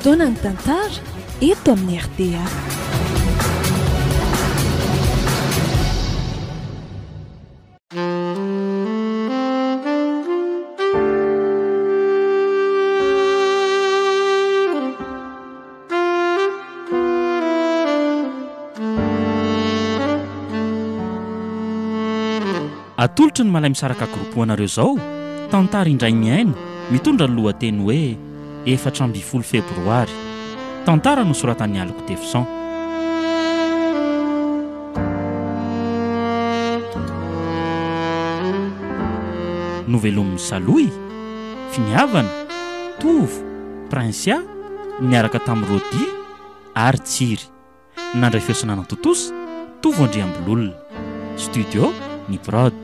Fotoanan'ny tantara eto amin'ny rta. Atolotry ny Malaimisaraka Group ho anareo izao, tantara indray mihaino, mitondra ny lohateny hoe 14 Febroary. Tantara nosoratan'i Aloko Tefson. Novelomin'i Salohy, Finiavana, Tovo, Princia, niaraka tamin'i Rody ary Tsiry. Nandray feo sy nanatontosa, Tovo Andriambololona. Studio Ny Prod.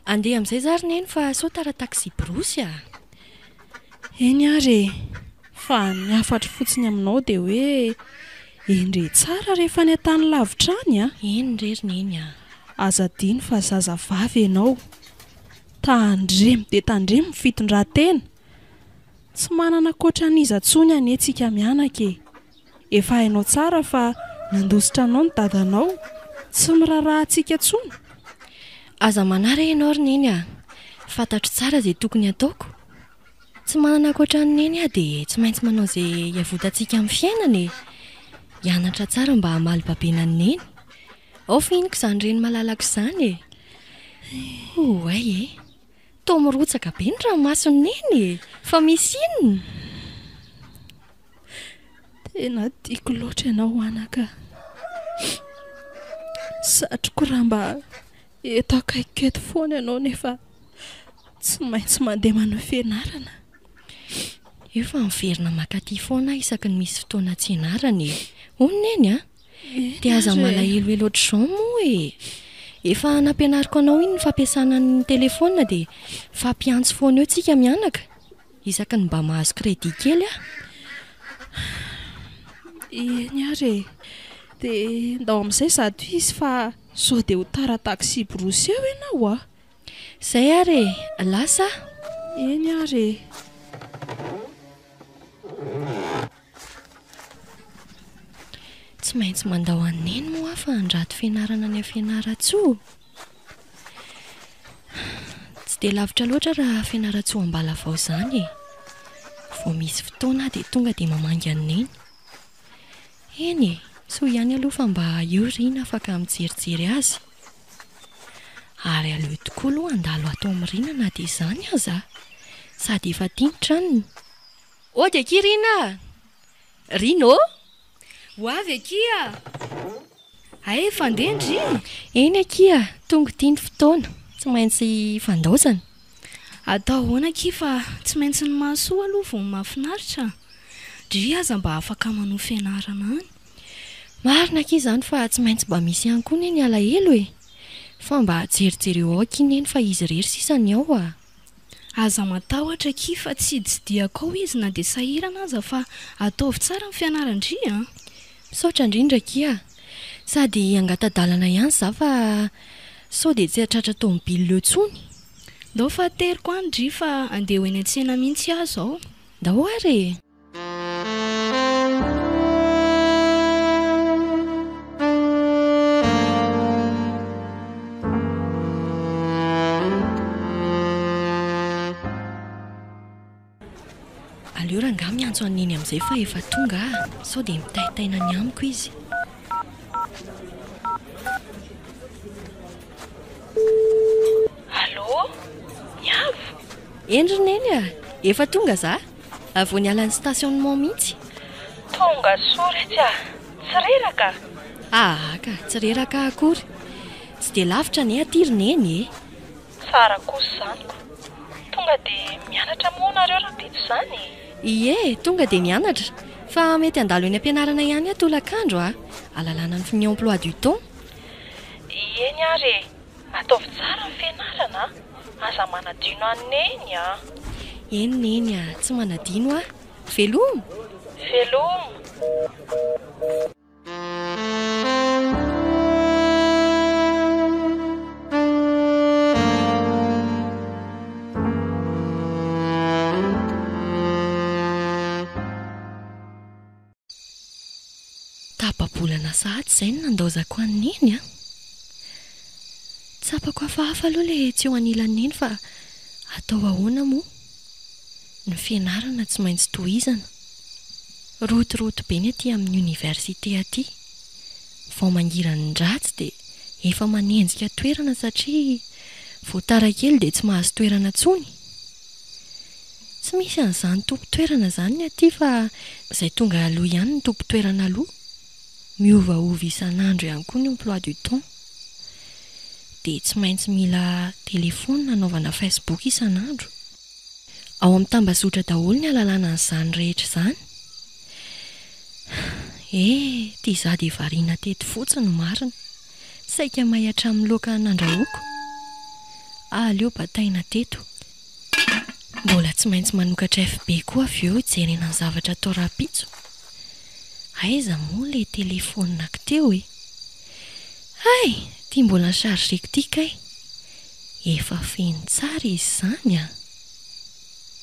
Andeha amin'izay za ry Neny fa sao tara taxi-brousse a! Eny ary e! Fa ny hafatro fotsiny aminao dia hoe endre tsara rehefa any an-tany lavitra any a! Eny re ry Neny a! Aza adino fa zazavavy ianao. Tandremo dia tandremo ny fitondran-tena. Tsy manana ankoatra an'iza intsony anie tsika mianaka e! Efa hainao tsara fa nandositra anao ny dadanao, tsy miraharaha antsika intsony. Aza manahy re ianao ry Neny a! Fantatro tsara izay tokony hataoko. Tsy manana ankoatra an'i Neny aho dia tsy maintsy manao izay hiavotantsika amin'ny fiainana e! Hianatra tsara mba hamaly babena an'i Neny. Ao fihiniko izany reny malalako izany e! Oay e! Toa mirotsaka be ny ranomason'i Neny e! Fa misy inona? Tena tiako loatra ianao anaka. Satriko raha mba eto akaikiko eto foana ianao nefa tsy maintsy mandeha manohy fianarana. Efa miverina mankaty foana aho isaky ny misy fotoana tsy ianarana e. Hono Neny a! Dia aza malahelohelo ohatr'izao moa e! Efa nampianariko anao iny ny fampiasana ny telefaonina dia mifampiantso foana eo tsika mianaka. Isaky ny mba mahazo crédit kely aho. Eny ary e! Dia ndao amin'izay izato izy fa sao dia ho tara taxi-brousse eo ianao a! Izay ary e! Lasa aho. Eny ary e! Tsy maintsy mandao an'i Neny moa aho fa handrato fianarana any Fianarantsoa. Tsy dia lavitra loatra raha Fianarantsoa Ambalavao izany e. Vao misy fotoana aho dia tonga dia mamangy an'i Neny. Eny e, soa ihany aloha fa mba eo Rina afaka mijerijery azy. Ary aleo tokoa aloha handalo ato amin'i Rina na dia izany aza. Sady efa aty ny tranony. Ody akia Rina a! Rina ô! Ho avy akia! Hay efa handeha ndry? Eny akia, tonga ity ny fotoana, tsy maintsy fandaozana. Atao ahoana akia fa tsy maintsy ny mahasoa aloha vao ny mahafinaritra a! Ndry aza mba afaka manohy fianarana any. Marina akia izany fa tsy maintsy mba misy ihany koa anie ny alahelo e! Fa mba jerijereo ao akia neny fa izy irery sisa ny ao a! Aza matahotra akia fa tsy hitsidihako ao izy na dia sahirana aza fa ataovy tsara ny fianaran-dry a! Misaotra indrindra akia a! Sady hangata-dalana ihany za fa sao dia tsy hahatratra tomobile eo intsony. Ndao fa ateriko any dry fa andeha ho eny an-tsena mihitsy aho izao. Ndao ary e! Aleo rangahy miantso an'i Neny amin'izay fa efa tonga aho, sao dia mitaintaina ny amiko izy. Allô? Niavo? Eny ry Neny a! Efa tonga za! Vao niala ny stationnement mihitsy. Tonga soa retsy a! Tsy reraka? Aa ka, tsy reraka aho akory. Tsy dia lavitra anie aty ry Neny e! Tsara kosa izany ko! Tonga dia mianatra moa nareo rahampitso izany e? Ie, tonga dia mianatra. Fa mety handalo eny am-pianarana ihany aho tolakandro a! Alalana ny emploi du temps. Eny ary e! Ataovy tsara ny fianarana a! Aza manadino an'i Neny a! Eny Neny a, tsy manadino aho. Veloma! Veloma! Tapa-bolana sahady izay no nandaozako an'i Neny an! Tsapako hafahafa aloha ilay tsy eo anilan'i Neny fa atao ahoana moa? Ny fianarana tsy maintsy tohizana. Rotoroto be ny aty amin'ny oniversite aty. Vao mangiran-dratsy dia efa manenjika toerana satria vao tara kely dia tsy mahazo toerana intsony. Tsy misy an'izany tompon-toerana izany ny aty fa izay tonga aloha ihany no tompon-toerana aloha. Miovaova isan'andro ihany koa ny emploi du temps. Dia tsy maintsy mila telefaonina hanaovana facebook isan'andro. Ao amin'ny tambazotra daholo ny ahalalana an'izany rehetra izany. Eh, ity izaho dia variana teto fotsiny no marina. Saika may hatramin'ny laoka nandrahoako. Aleo bataina teto. Mbola tsy maintsy manokatra FB koa avy eo hijerena ny zavatra atao rahampitso. Aiza moa ilay telefaoniko teo e? Hay! Ity mbola ni-charger-ko ity kay. Efa feno tsara izy izany an!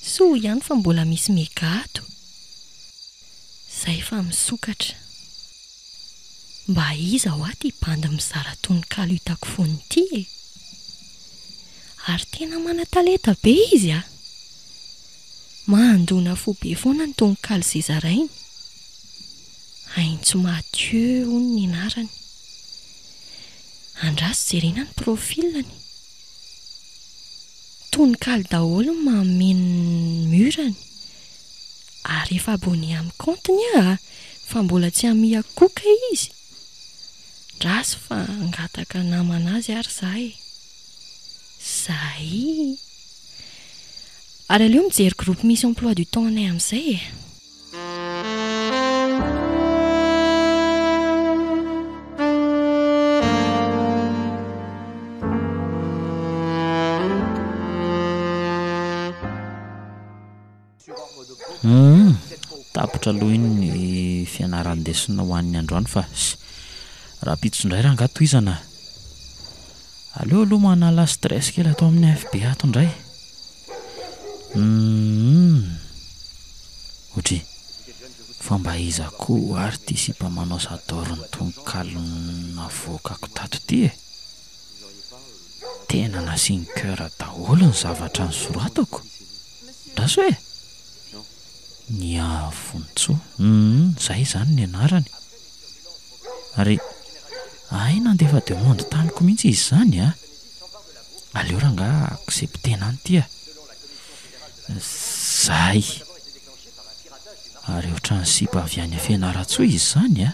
Soa ihany fa mbola misy mega ato. Zay fa misokatra. Mba iza hoa ty bandy mizara tononkalo hitako fony ity e? Ary tena mana-talenta be izy a! Mandona fo be foana ny tononkalo izay zarainy. Haintso Mathieu hono ny anarany. Andraso jerena ny profil-ny. Tononkalo daholo ny mameno ny mur-ny. Ary efa abonné amin'ny compte-ny aho a! Fa mbola tsy ami-ako koa kay izy. Andraso fa hangataka namana azy ary za e. Zay. Ary aleo mijery groupe misy emploi du temps anay amin'izay e. Humm, tapitra aloha iny ny fianaran-desona ho an'ny androany fa rahampitso indray rangaha tohizana a! Aleo aloha manala stress kely ato amin'ny FB ato indray. Humm. Ohatry, fa mba iza koa ary ity sipa manao j'adore ny tononkalo navoakako tato ity e? Tena nasiany coeur daholo ny zavatra nosoratako. Andraso e! Niavontsoa, humm, zay izany ny anarany. Ary hay nandefa demande tamiko mihitsy izy izany a! Aleo rangaha accepter-na any ity a! Zay! Ary ohatran'ny sipa avy any Fianarantsoa izy izany a!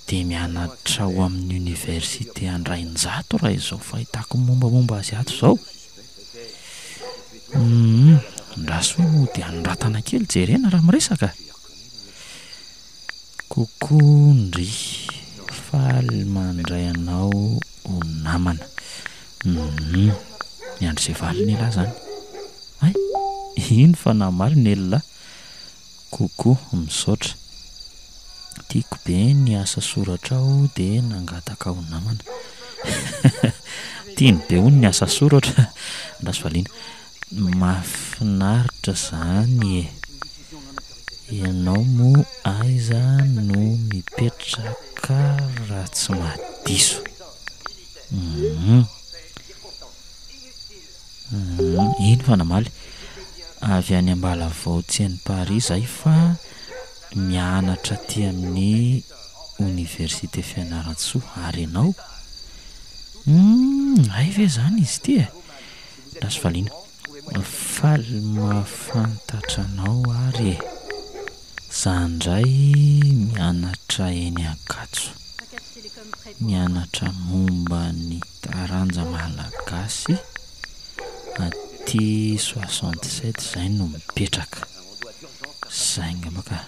Dia mianatra ao amin'ny université Andrainjato raha izao fahitako ny mombamomba azy ato izao. Humm, andraso hoe mody anoratana kely jerena raha miresaka. Coucou ndry, faly mandray anao ho namana. Humm, miandry izay valiny elah zany. Hay, iny fa namaly Nella. Coucou, misaotra. Tiako be ny asa soratrao dia nangataka ho namana. Tiany be hono ny asa soratra. Andraso valiana. Mahafinaritra zany e! Ianao moa aiza no mipetraka raha tsy mahadiso? Humm. Humm. Eny fa namaly. Avy any Ambalavao tsy any Paris zahay fa mianatra aty amin'ny oniversite Fianarantsoa. Ary ianao? Humm. Hay ve zany izy ity e? Lasa valiana. Faly mahafantatra anao ary e! Za ndray mianatra eny Ankatso. Mianatra momba ny taranja malagasy aty 67 zay no mipetraka. Zay angamba ka.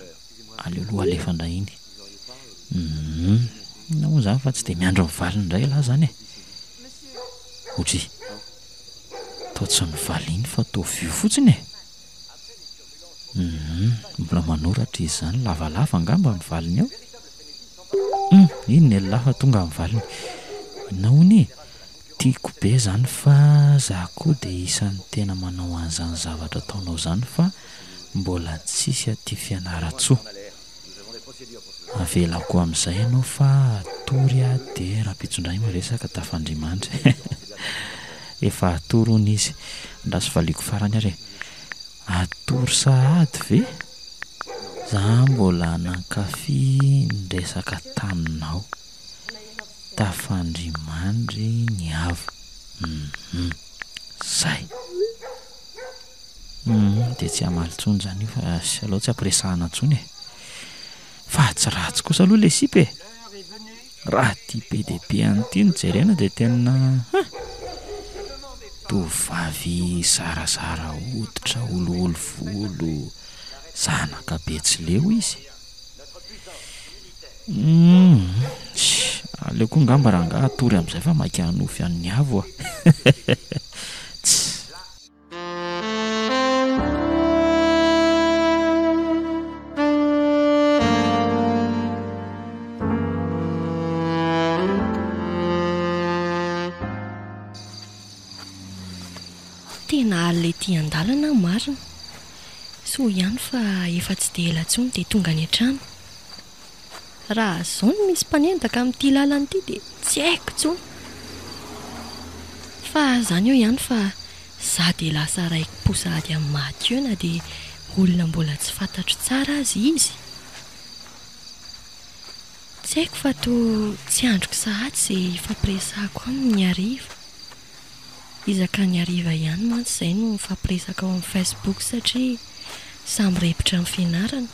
Aleo aloha alefa ndray iny. Humm. Inona moa zany fa tsy dia miandry ny valiny indray ialahy zany e. Otri. Toa tsy novaliany fa toa vue fotsiny e! Humm, mbola manoratra izy izany, lavalava angamba ny valiny ao. Humm, iny elah fa tonga ny valiny. Inona hono e? Tiako be zany fa za koa dia isan'ny tena manao an'izany zavatra ataonao zany fa mbola tsisy aty Fianarantsoa. Avelako amin'izay ianao fa hatory aho dia rahampitso indray miresaka tafandrimandry. Efa hatory hono izy. Andraso valiako farany ary e. Hatory sahady ve? Za mbola nankafy niresaka taminao. Tafandrimandry ny avo. Hum. Zay. Humm dia tsy hamaly intsony izany io fa aleo tsy ampiresahana intsony e! Fa tsy ratsy kosa aloha ilay sipa e! Raha ity be dia be an'ity no jerena dia tena hein! Tovovavy zarazara hoditra, olioly volo, zanaka betsileo izy. Humm aleo koa angamba rangahy hatory amin'izay fa maika hanofy an'i Avo a! Tss. Tena alina ety an-dalana aho marina. Soa ihany fa efa tsy dia ela intsony dia tonga any an-trano. Raha izao no misy mpanendaka amin'ity lalana ity dia tsy haiko intsony. Fa izany eo ihany fa za dia lasa raiki-po sahady amin'i Mathieu na dia olona mbola tsy fantatro tsara aza izy. Tsy haiko fa toa tsy andriko sahady izay hifampiresahako aminy ny hariva. Isaka ny hariva ihany mantsy izay no mifampiresaka ao amin'ny Facebook satria samy repotra amin'ny fianarana.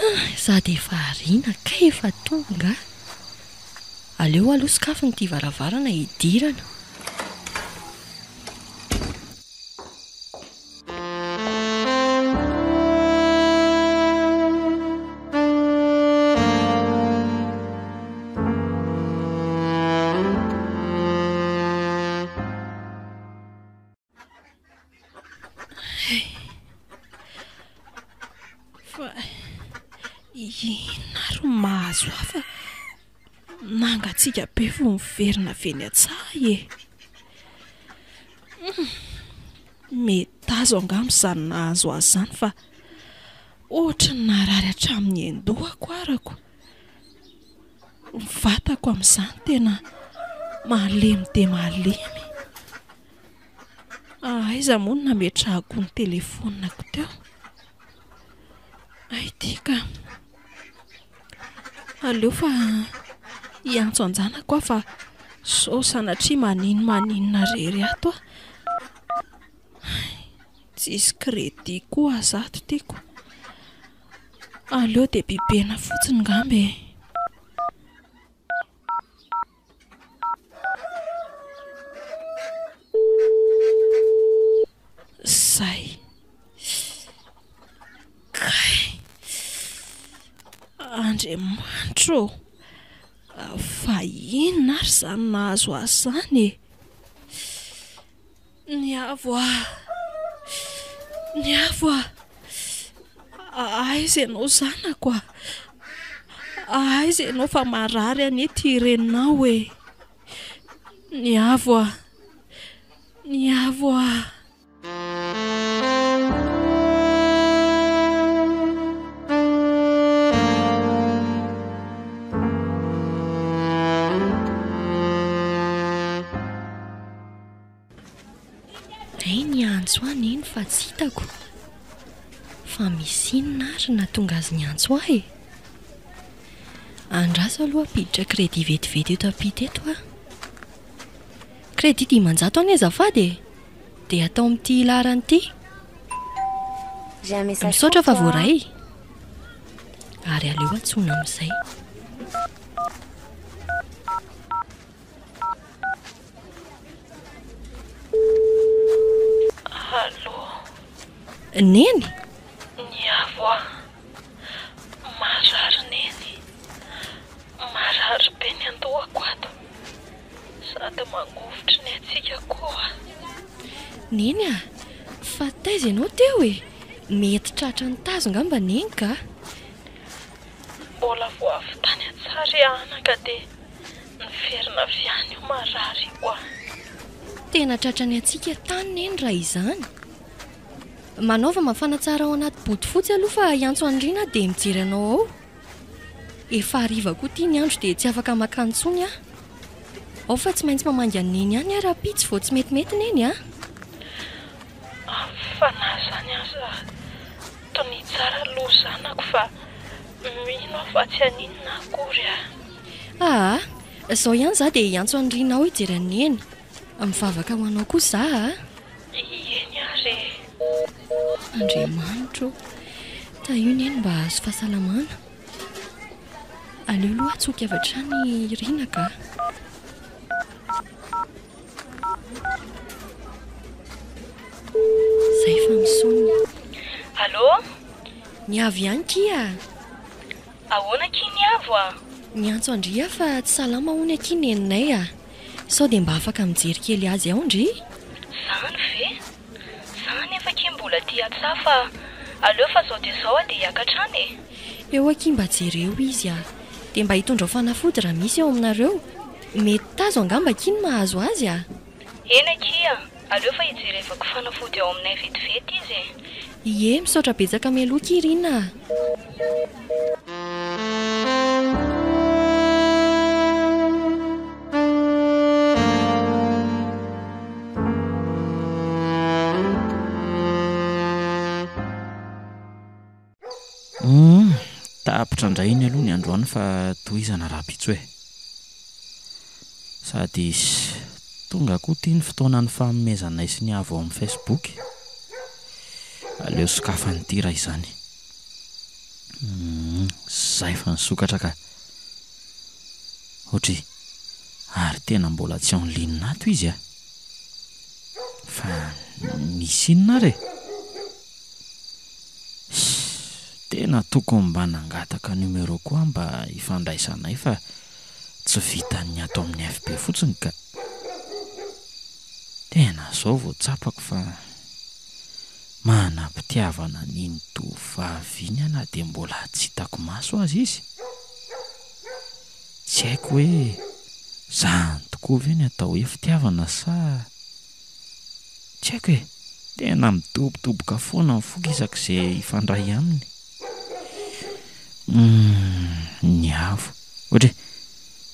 Ah, sady efa ariana kay efa tonga. Aleo aloha sokafina ity varavarana hidirana. Fa inona ary no mahazo ahy fa mangatsiaka be vao miverina avy eny an-tsaha e. Mety azo angamba izany nahazo ahy izany fa ohatry ny narary hatramin'ny an-dohako arako. Ny vatako amin'izany tena malemy dia malemy. Aiza moa no nametrahako ny telefaoniko teo? Hay ity ka. Aleo fa hiantso an-janako aho fa sao sanatria maninomaninona irery ato aho. Hay, tsisy crédit koa aza ato tiako. Aleo dia bibena fotsiny angamba e. Zay. Kay. Andriamanitra ô. Fa inona ary izany nahazo ahy izany e? Ny avo a! Ny avo a! Aiza ianao zanako a! Aiza ianao fa marary anie ity reninao e! Ny avo a! Ny avo a! Hay niantso ahy neny fa tsy hitako. Fa misy inona ary nahatonga azy niantso ahy e? Andraso aloha hampiditra crédit vetivety eto ampita eto aho. Crédit 500 anie azafady e! Dia atao amin'ity laharana ity. Misaotra fa voaray. Ary aleo antsoina amin'izay. Allô. Neny? Ny avo a. Marary Neny. Marary be ny andohako ato. Sady mangovitry ny antsika koa. Neny a! Fa taiza ianao teo e? Mety tratran'ny tazo ngamba Neny ka! Mbola vao avy tany an-tsary anaka dia niverina avy any io marary io a! Tena tratran'ny hatsiaka tany Neny raha izany. Manaova mafana tsara ao anaty bodofotsy aloha fa hiantso an'i Rina aho dia mijery anao ao. Efa hariva koa ity ny andro dia tsy afaka makany intsony aho. Ao fa tsy maintsy mamangy an'i Neny ihany aho rahampitso vao tsy metimety Neny a! Fa na izany aza tonia tsara aloha zanako fa mino aho fa tsy haninona akory a! Aa! Izao ihany izaho dia hiantso an'i Rina ao hijery an'i Neny. Mivavaka ho anao koa izaho a! Eny ary e! Andriamanitra ô! Tahio Neny mba hahazo fahasalamana. Aleo aloha atsoky avy hatrany Rina ka. Zay fa misaona. Allô? Ny avo ihany kia. Ahoana akia ny avo a? Niantso an-dry aho fa tsy salama hono akia neninay a. Sao dia mba afaka mijery kely azy ao ndry? Zany ve? Za anefa akia mbola aty an-tsaha fa aleo fa zao dia zao aho dia hiakatra any e! Eo akia mba jereo izy a! Dia mba hitondrao fanafody raha misy eo aminareo. Mety tazo angamba akia no mahazo azy a! Eny akia, aleo fa hijerevako fanafody ao aminay vetivety izy e! Ie, misaotra betsaka mialoha akia Rina a! Humm, tapitra indray iny aloha ny androany fa tohizana rahampitso e. Sady tonga koa ity ny fotoanan'ny fanomezanay sy ny avo ao amin'ny Facebook. Aleo sokafana ity raha izany. Humm, zay fa nisokatra ka. Ohatry, ary tena mbola tsy en ligne ato izy a! Fa misy inona ary e? Ssss, tena tokony mba nangataka numéro koa aho mba hifandraisanay fa tsy vitan'ny ato amin'ny FB fotsiny ka! Tena zao vao tsapako fa manam-pitiavana an'iny tovovavy iny aho na dia mbola tsy hitako maso aza izy. Tsy haiko hoe zany tokoa ve ny atao hoe fitiavana sa tsy haiko e! Tena midobodoboka foana ny foko isak'izay hifandray aminy. Humm, ny avo. Ohatra e,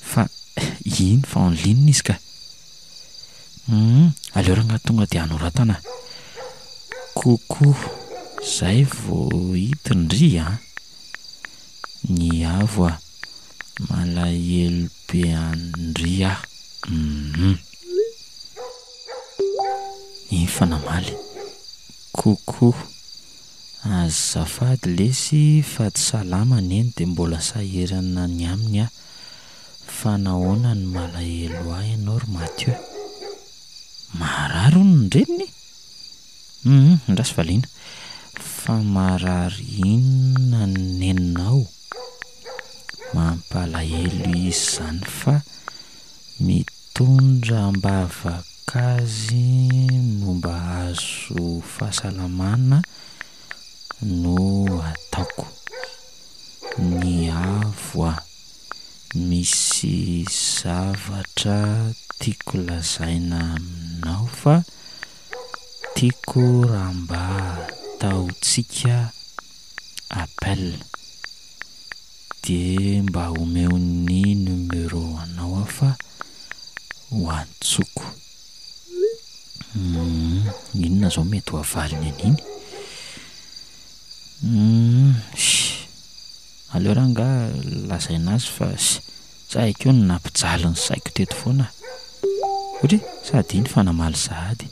fa iny fa en ligne izy ka. Humm, aleo rangahy tonga dia anoratana. Coucou, zay vao hita ndry an! Ny avo a! Malahelo be an-dry aho humm. Iny fa namaly. Coucou. Azafady lesy fa tsy salama neny dia mbola sahirana ny aminy aho. Fa nahoana no malahelo ahy ianao ry Mathieu? Marary hono ny reniny? Humm, andraso valiana. Fa marary inona ny neninao? Mampalahelo izy izany fa mitondra am-bavaka azy no mba azo fahasalamana no ataoko. Ny avo a! Misy zavatra tiako lazaina aminao fa tiako raha mba ataontsika appel de mba omeo ny numero anao aho fa ho antsoko. Humm inona zao mety ho avaliny an'iny? Humm aleo rangaha lazaina azy fa za koa no nampijaly ny saiko teto foana. Ohatry e, sady iny fa namaly sahady.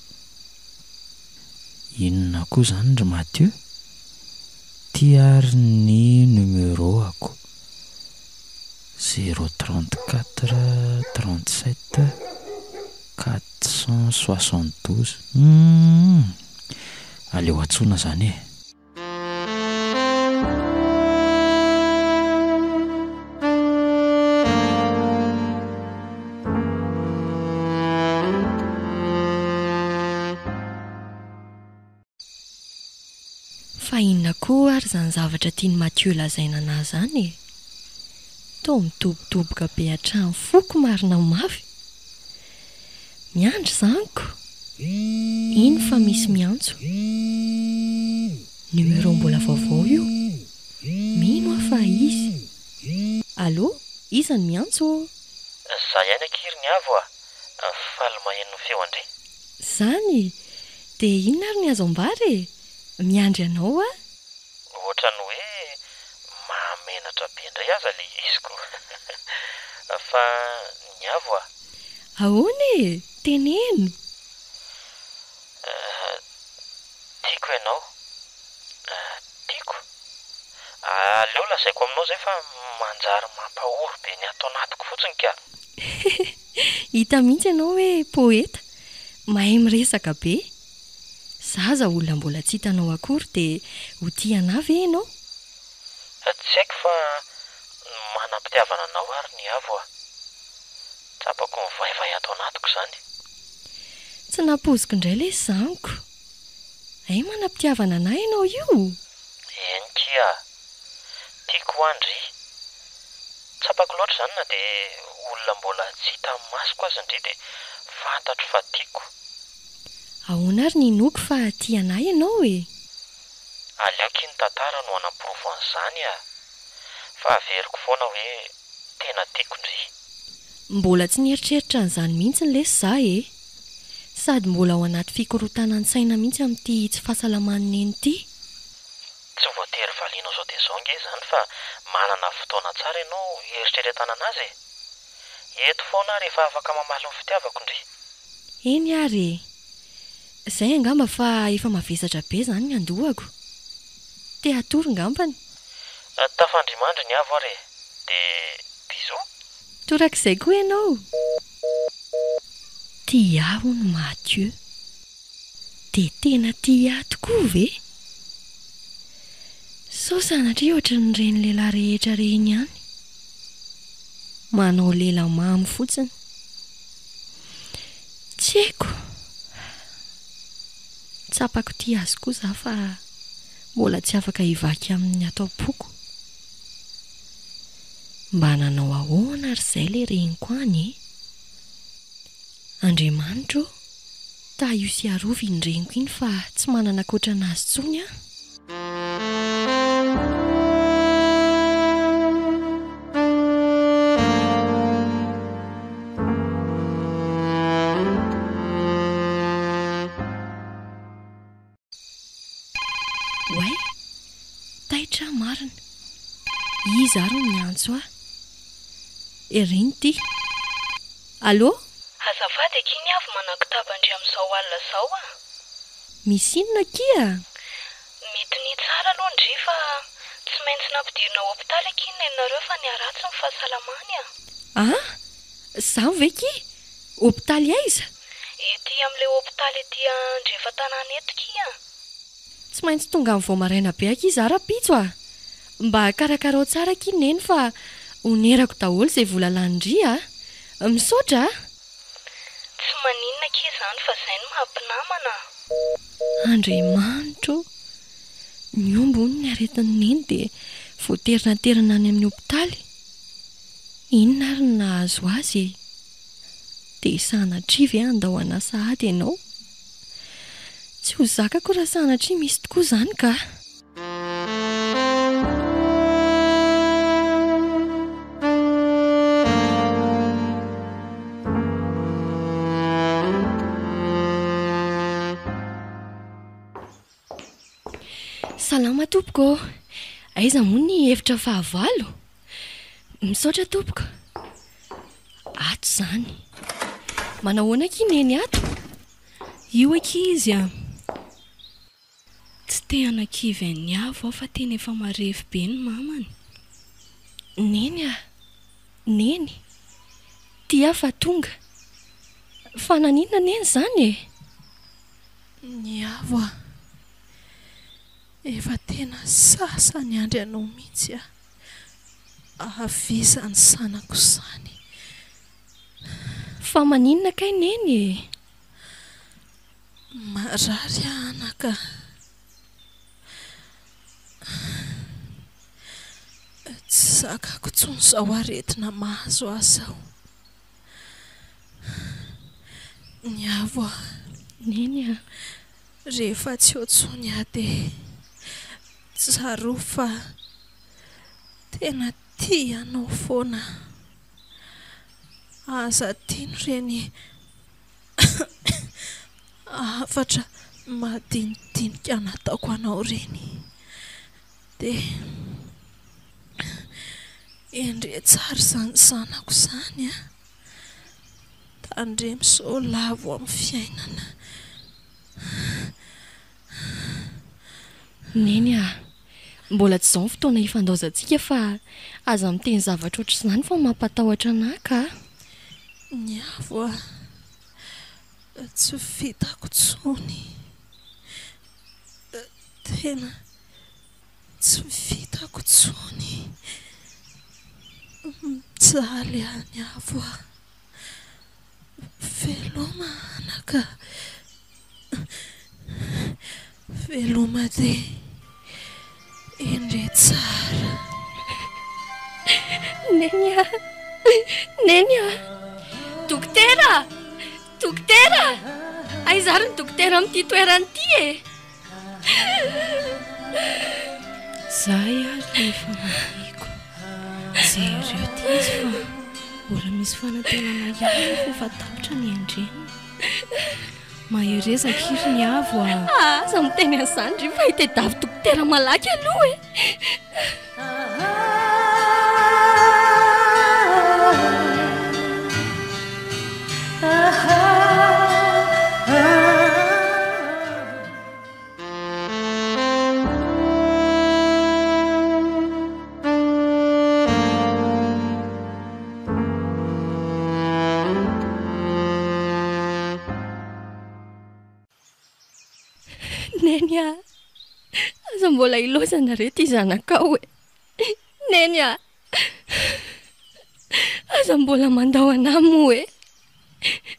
Inona koa izany ry Mathieu? Ty ary ny numéro-ako, zéro 34 37 472. Humm! Aleo antsoina izany e! ary izany zavatra tian'i Mathieu lazaina anah izany e? Toa midobodoboka be hatramin'ny foko marina mafy. Miandry izany ko! Iny fa misy miantso. Numéro mbola vaovao io. Mino aho fa izy. Allô, iza no miantso ô? Za ihany akia ry Niavo a! Faly maheno ny feo an-dry. Zany! Dia inona ary ny azo ambara e? Miandry anao aho. Ohatran'ny hoe mahamenatra be indray aza ilay izy ko. Fa Niavo a! Ahoana e? Teneno! Tiako ianao. Tiako? Aleo lazaiko aminao izay fa manjary mampahory be ny ato anatiko fotsiny ka. Hita mihitsy ianao hoe poeta, mahay miresaka be. Zaza olona mbola tsy hitanao akory dia ho tia anah ve ianao? Tsy haiko fa manam-pitiavana anao ary ny avo a. Tsapako mivaivay ato anatiko izany. Tsy nampoiziko indray lesy izany ko. Hay manam-pitiavana anah ianao io? Eny kia a! Tiako hoa ndry. Tsapako loatra izany na dia olona mbola tsy hitan'ny masoko aza ndry dia fantatro fa tiako. Ahoana ary ny inoako fa tia anah ianao e? Aleo ki ny tantara no hanamporofo an'izany a! Fa averiko foana hoe tena tiako ndry. Mbola tsy nieritreritra an'izany mihitsy lesy za e! Sady mbola ao anaty fikorontanan-tsaina mihitsy amin'ity tsy fahasalaman'i Neny ity. Tsy voatery valianao zao dia zao nge izany fa manana fotoana tsara ianao hieritreretana anazy e! Eto foana aho rehefa afaka mamaly ny fitiavako ndry. Eny ary e! Zay angamba fa efa mavesatra be zany ny andohako. Te hatory ngambany. Tafandrimandry ny avo ary e! De bisous! Torak'izay koa ianao! Tia ahy hono Mathieu. Dia tena tia ahy tokoa ve? Sao sanatria ohatran'ireny lehilahy rehetra ireny ihany. Manao lela mamy fotsiny. Tsy haiko. Tsapako tia azy koa za fa mbola tsy afaka hivaky aminy ato am-poko. Mba nanao ahoana ary izay le reniko any e? Andriamanitra ô, tahio sy arovy iny reniko iny fa tsy manana ankoatra an'azy intsony aho. Oay! Taitra aho marina. Iza ary no miantso ahy? Ireny ity. Allô? Azafady akia ny avy manakotaba ndry amin'izao alina izao a! Misy inona akia? Mitonia tsara aloha ndry fa tsy maintsy nampidirina hopitaly akia ny neninareo fa niharatsy ny fahasalamany a! Ah! Izany ve akia? Hopitaly aiza? Ety amin'ilay hopitaly ety andrefan-tanàna eto kia. Tsy maintsy tonga amin'ny vao maraina be akia izaho rahampitso a! Mba karakarao tsara akia Neny fa honerako daholo izay vola lanin-dry a! Misaotra a! Tsy maninona akia izany fa izay no maha mpinamana a! Andriamanitra ô! Nihombo hono ny aretin'i Neny dia voatery naterina any amin'ny hopitaly. Inona ary no nahazo azy e? Dia sanatria ve handao anà sahady ianao? Tsy ho zakako raha sanatria misy tokoa izany ka! Salama tompoko ô! Aiza moa ny efitra fahavalo? Misaotra tompoko. Ato izany. Manao ahoana akia Neny ato? Io akia izy a! Tsy te hanakivy an'i Avo aho fa tena efa marefo be ny mamany. Neny a! Neny! Tia aho fa tonga. Fa naninona Neny izany e? Ny Avo a! Efa tena sasa niandry anao mihitsy aho. Avy izany zanako izany. Fa maninona kay Neny e? Marary aho anaka. Tsy zakako intsony izao aretina mahazo ahy izao. Niavo aho. Neny a! Rehefa tsy eo intsony aho dia tsarovy fa tena tia anao foana aho. Aza adino ireny hafatra madinidinika nataoko anao ireny. Dia endre tsara izany zanako izany an! Tandremo sao lavo amin'ny fiainana. Neny a! Mbola tsy izao ny fotoana hifandaozantsika fa aza miteny zavatra ohatr'izany fa mampatahotra anà ka! Niavo a! Tsy vitako intsony. Tena tsy vitako intsony. Mijaly aho Niavo a! Veloma anaka a! Veloma dia endre tsara. Neny a! Neny a! Dokotera! Dokotera! Aiza ary ny dokotera amin'ity toerana ity e? Zay ary le efa nahiko. Jereo ity izy fa mbola misy fanantenana ihany nefa efa tapitra ny ain-dreniny. Mahereza akia ry Niavo a! Aza miteny an'izany ry fa hitedavo dokotera malaky aloha e! Neny a! Aza mbola ilaozana re ity zanakao e! Neny a! Aza mbola mandao anah moa e!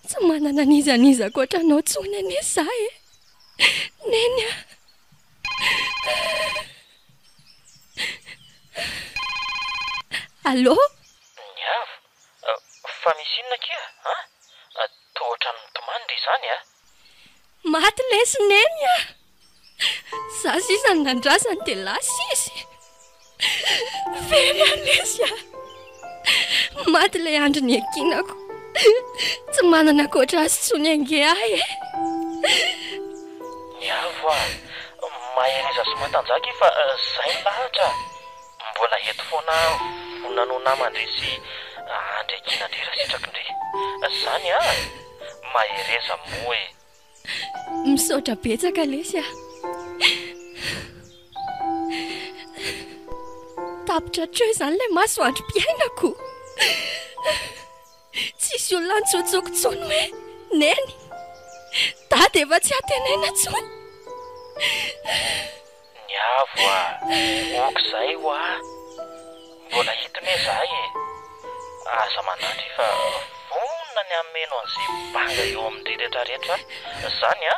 Tsy manana an'iza n'iza ankoatra anao intsony anie za e! Neny a! Allô? Niavo, fa misy inona akia an? Toa ohatran'ny mitomany ry izany a! Maty lesy Neny a! Za sisa no nandrasany dia lasa izy. Very aho lesy a! Maty ilay andro niankinako. Tsy manana ankoatra azy intsony ange aho e! Niavo a! Mahereza sy matanjaka fa zay ny lahatra a! Mbola eto foana aho vonona no naman-dry sy andry ankinan-dry raha sitrakin-dry. Zany an! Mahereza moa e! Misaotra betsaka lesy a! Tapitra hatreo izany ilay masoandrom-piainako. Tsisy olona antsointsoko intsony hoe Neny. Dada efa tsy antenaina intsony. Niavo a! Ok zay hoa! Mbola eto ne zahay e! Aza manandry fa vonona ny hameno an'izay banga eo amin-dry retraretra zany a!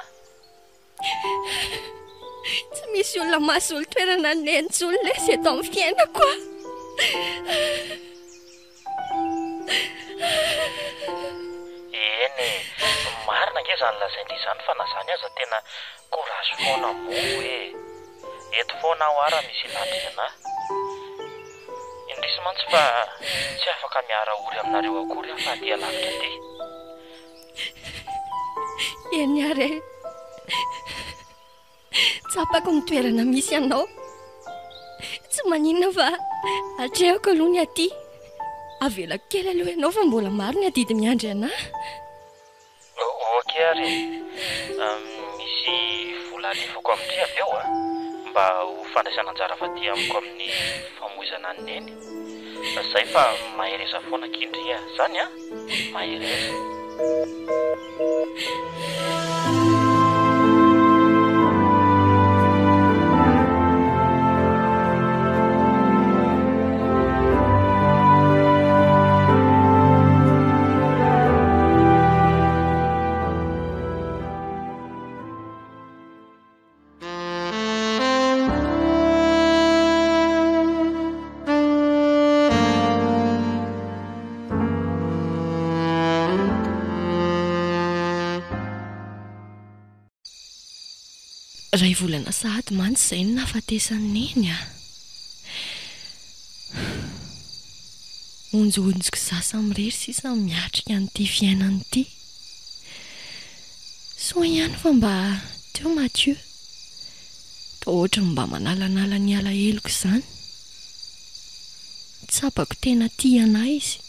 Tsy misy olona mahasolo toerana an'i Neny intsony lesy eto amin'ny fiainako a! Eny e! Marina ange izany lazain-dry izany fa na izany aza tena courage foana moa e! Eto foana aho raha misy ilan-dry anah. Indrisy mantsy fa tsy afaka miara-ory aminareo akory aho fa aty alavitra aty. Eny ary e! Tsapako ny toerana misy anao. Tsy maninona fa atrehako aloha ny aty. Avelako kely aloha ianao fa mbola maro ny adidy miandry anah. Ok ary e. Misy vola alefako amin-dry avy eo a! Mba ho fandraisana anjara avy aty amiko amin'ny famoizana an'i Neny. Zay fa mahereza foana akia ndry a! Zany an! Mahereza. Iray volana sahady mantsy izay no nahafatesan'i Neny a! Onjohonjoko izaho samirery sisa no miatrika an'ity fiainana ity. Soa ihany fa mba teo Mathieu. Toa ohatran'ny mba manalanala ny alaheloko izany. Tsapako tena tia anà izy.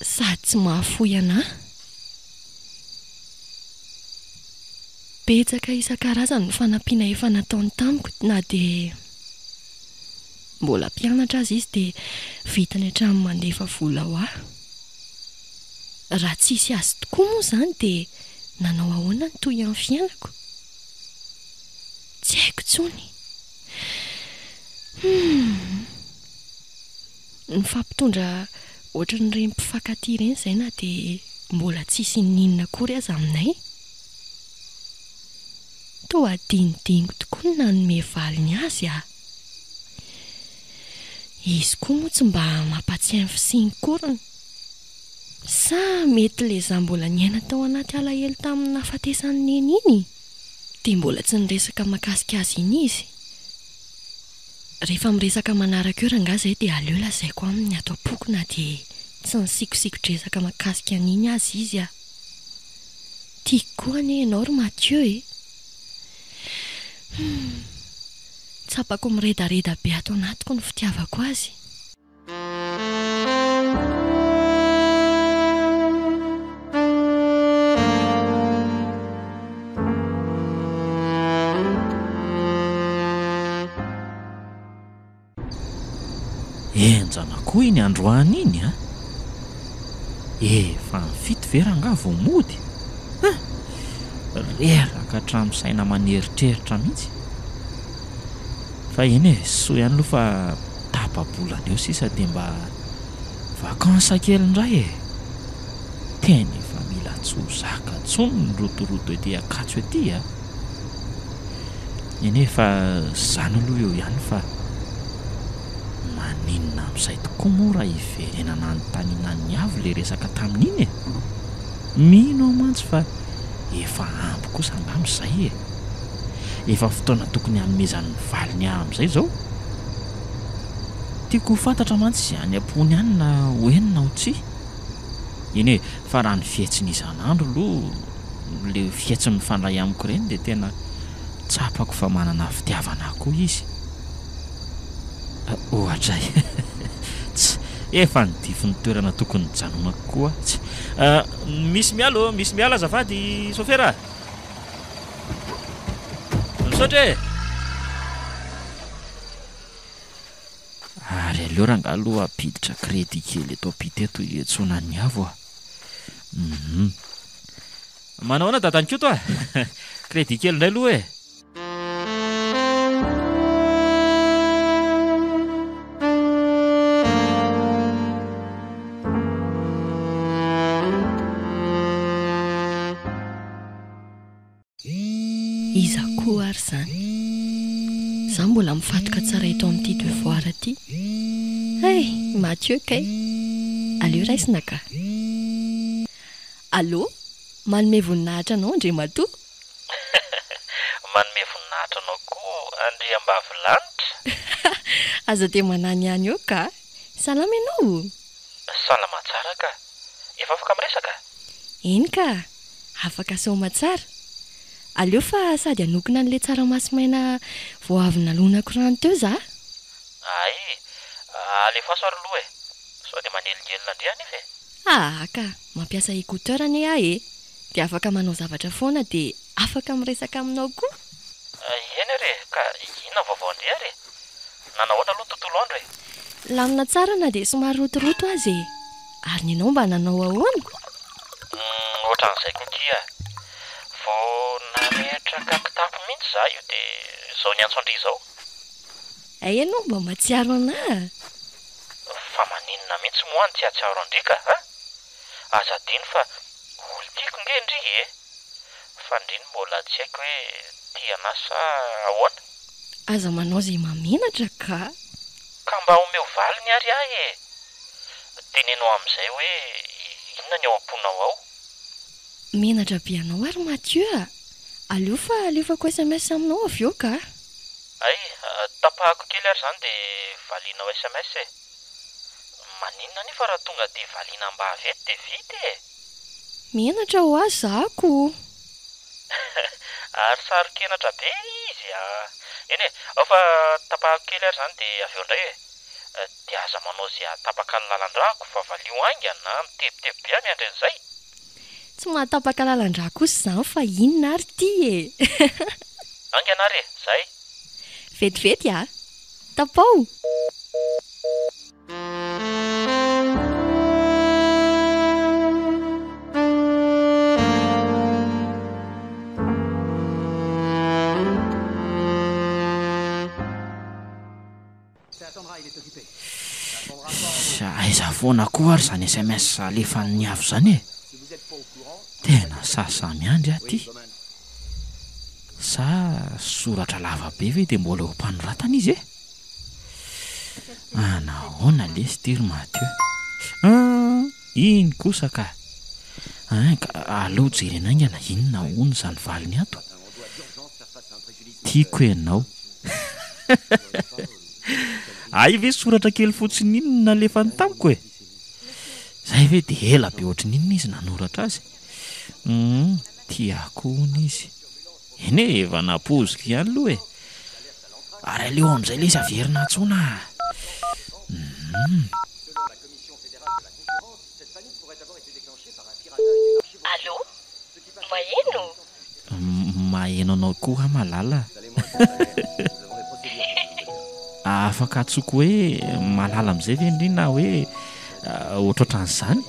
Sady tsy mahafoy anà. Betsaka isan-karazany ny fanampiana efa nataony tamiko na dia mbola mpianatra aza izy dia vitany hatramin'ny mandefa vola ho ahy. Raha tsisy azy tokoa moa izany dia nanao ahoana ny tohian'ny fiainako? Tsy haiko intsony. Humm. Mifampitondra ohatran'ireny mpifankatia ireny izay na dia mbola tsisy n'inona akory aza aminay. Toa adinodinoko tokoa ny nanome valiny azy ah. Izy koa moa tsy mba mampatsiahy ny fisiany koriny. Sa mety le za mbola niaina tao anaty alahelo tamin'ny nahafatesan'i Neny iny dia mbola tsy niresaka mahakasika azy iny izy? Rehefa miresaka manaraka eo rangahy zay dia aleo lazaiko aminy ny ato am-poko na dia tsy nisikosiko-dresaka mahakasika an'iny aza izy ah. Tiako koa anie ianao ry Mathieu e! Humm. Tsapako miredareda be ato anatiko ny fitiavako azy. Henjana koa iny androany iny a! Efa ny fito ve rangaha vao mody? Hein! Reraka hatramin'ny saina aman'eritreritra mihitsy. Fa eny e, soa ihany aloha fa tapa-bolana eo sisa dia mba vacances kely indray e! Tena efa mila tsy ho zaka intsony ny rotoroto ety Ankatso ety a! Eny e, fa izany aloha eo ihany fa maninona amin'izay tokoa moa raha hiverenana anontaniana an'i Avo ilay resaka tamin'iny e? Mino aho mantsy fa efa ampy kosa angamba izay e! Efa fotoana tokony hanomezany ny valiny ahy amin'izay izao. Tiako ho fantatra mantsy izay any am-pony any na ho eny na ho tsia. Eny e, fa raha ny fihetsiny isan'andro aloha, ilay fihetsiny mifandray amiko ireny dia tena tsapako fa manana fitiavana ahy koa izy. Ohatray. Tsa, efa nidify ny toerana tokony nijanonako koa aho. Tsa, misy miala ô, misy miala azafady sôfera a! Misaotra e! Ary aleo rangahy aloha hampiditra crédit kely eto ampita eto hiantsoana an'i Avo a! Hum. Manao ahoana dadan'i Koto a! Crédit kely indray aloha e! Iza koa ary izany? Za mbola mifatoka tsara eto amin'ity devoir ity. Hay, Mathieu kay. Aleo raisina ka. Allô, manome voninahitra anao Andriamatoa. Manome voninahitra anao koa Andriambavilanitra. Aza dia mananihany eo ka. Salama ianao? Salama tsara ka. Efa afaka miresaka? Eny ka, afaka soamatsara. Aleo fa sady hanokona an'ilay tsaramaso maina vao avy nalonako rano teo za. Hay, alefaso ary aloha e. Sao dia manelingelina ndry anefa e. Aa ka, mampiasa écouteur anie aho e. Dia afaka manao zavatra foana dia afaka miresaka aminao koa. Eny ary e, ka inona ny vaovao ndry ary e? Nanahoana aloha ny tontolo andro e? Lamina tsara na dia somary rotoroto aza e! Ary ny anao mba nanao ahoana? Humm ohatran'izay koa kia. Vao nametraka kitapo mihitsy za io dia izao niantso an-dry izao. Hay ianao mba mahatsiaro anà a! Fa maninona mihitsy moa aho no tsy hahatsiaro an-dry ka a! Aza adino fa olon-tiako nge ndry e! Fa ndry no mbola tsy haiko hoe tia anà sa ahoana? Aza manao izay mahamenatra ka! Ka mba omeo valiny ary ahy e! Teneno amin'izay hoe inona ny ao am-ponao ao? Menatra be anao ary Mathieu a! Aleo fa alefako sms aminao avy eo ka! Hay, tapahako kely ary izany dia valianao sms e! Maninona anefa raha tonga dia valiana mba avy eto dia vita e! Menatra hoa za ko! Ary saro-kenatra be izy a! Eny e, ao fa tapahako kely ary izany dia avy eo indray e! Dia aza manao izay hahatapaka ny lalan-drako fa valio haingana a! Mitebiteby be aho miandry an'izay! Tsy mahatapaka lalan-drà kosa izany fa inona ary ity e! Haingana ary e! Zay! Vetivety a! Tapao! Aiza foana koa ary izany sms alefan'ny Niavo izany e? Tena sasa miandry aho ity. Sa soratra lava be ve dia mbola eo am-panoratana izy e? Anahoana lesy ity ry Mathieu? An! Iny kosa ka! An! Ka aleo jerena haingana inona hono izany valiny ato? Tiako ianao. Hay ve soratra kely fotsiny iny no nalefany tamiko e? Zay ve dia ela be ohatry ny inona izy nanoratra azy? Humm, tiako hono izy. Eny e, efa nampoiziko ihany aloha e. Ary aleo amin'izay lesy averina antsoina a! Humm. Allô? Maheno? Maheno anao koa aho Malala a. Afaka antsoiko hoe Malala amin'izay ve ndry na hoe ohatrohatran'izany?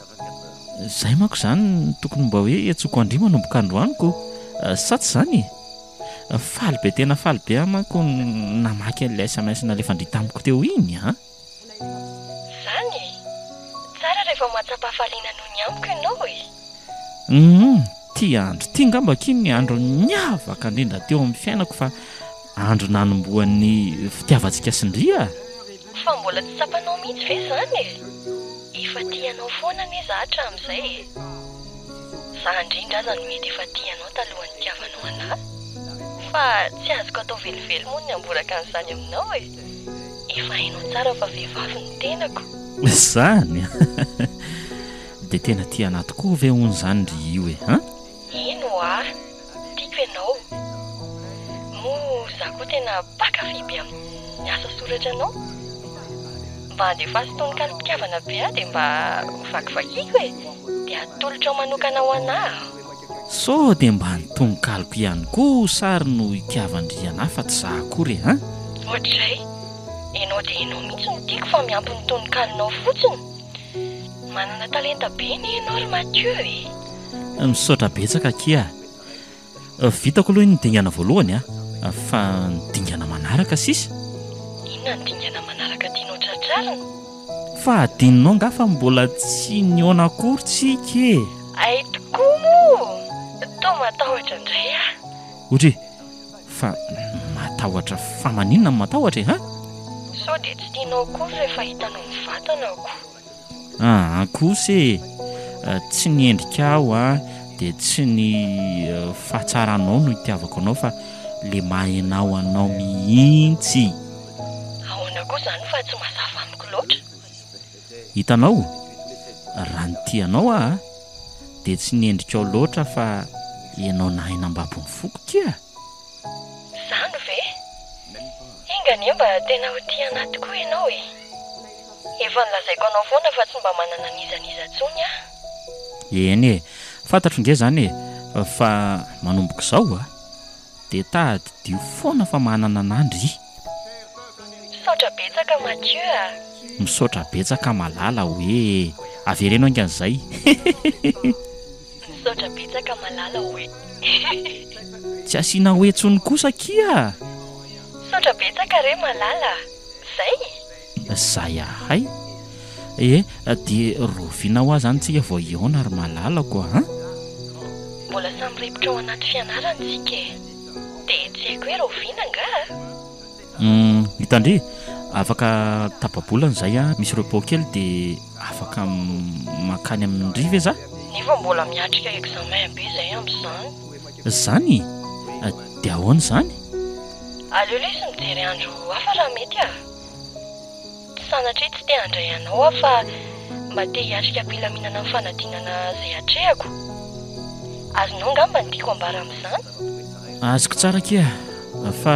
Izay manko izany no tokony mba hoe iantsoako an-dry manomboka androany ko! Sa tsy izany e? Faly be tena faly be aho manko namaky an'ilay sms nalefan-dry tamiko teo iny a! Zany e! Tsara rehefa mahatsapa hafaliana noho ny amiko ianao e! Humm, ty andro ty ngamba akia ny andro niavaka indrindra teo amin'ny fiainako fa andro nanombohan'ny fitiavantsika sy ndry a! Fa mbola tsy tsapanao mihitsy ve zany e? Efa tia anao foana anie za hatramin'izay e! Za indrindra aza no mety efa tia anao talohan'ny nitiavanao anà. Fa tsy azoko atao velively moa ny hamboraka an'izany aminao e! Efa hainao tsara fa vehivavy ny tenako. Zany an! Dia tena tia anà tokoa ve hono izany ry io e an? Eny ho'a, tiako ianao. Moa za koa tena mpankafy be amin'ny asa soratranao. Mba andefaso tononkalom-pitiavana be aho dia mba hovakivakiako e! Dia atolotrao manokana ho anà. Sao dia mba ny tononkaloko ihany kosa ary no itiavan-dry anà fa tsy za akory e an! Ohatr'izay! Ianao dia ianao mihitsy no tiako fa miampy ny tononkalonao fotsiny! Manana talenta be anie ianao ry Mathieu e! Misaotra betsaka akia a! Vitako aloha iny ny dingana voalohany a! Fa ny dingana manaraka sisa? Inona ny dingana manaraka tianao tratrarina? Fa adinonao angaha fa mbola tsy nihaona akory tsika e! Hay tokoa moa! Toa matahotra indray aho. Otry, fa matahotra fa maninona no matahotra e, ha? Sao dia tsy tianao akory rehefa hitanao mivantana ko. Aa kosa e! Tsy ny endrikao an, dia tsy ny fahatsaranao no itiavako anao fa le maha enao anao mihitsy. Ahoana koa izany fa tsy mazava amiko loatra. Hitanao? Raha ny tia anao aho dia tsy ny endrikao loatra fa ianao nahay nambabo ny foko kia. Izany ve? Enga anie mba tena ho tia anah tokoa ianao e! Efa nolazaiko anao foana fa tsy mba manana an'iza n'iza intsony aho. Eny e! Fantatro nge izany e! Fa manomboka izao a! Dia tadidio foana fa manana anah ndry. Misaotra betsaka Mathieu a! Misaotra betsaka Malala oe! Avereno haingana izay hehehehe! Misaotra betsaka Malala oe! Tsy asiana oe tsony kosa akia a! Misaotra betsaka re Malala a! Zay? Zay ahay! Eh, dia rahoviana hoa zany tsika vao hihaona ry malalako a! Mbola samy ribotra ao anaty fianarana tsika e! Dia tsy haiko hoe rahoviana angaha? Hum, hitan-dry, afaka tapa-bolana izay an, misy repos kely dia afaka mankany amin-dry ve za? Nefa mbola miatrika examen be izay amin'izany. Zany? Dia ahoana izany? Aleo lesy mijery andro hafa raha mety ah! Tsy sanatria tsy te handray anao aho fa mba te hiatrika am-pilaminana ny fanadinana izay hatrehako. Azonao angamba ny tiako ambara amin'izany? Azoko tsara akia fa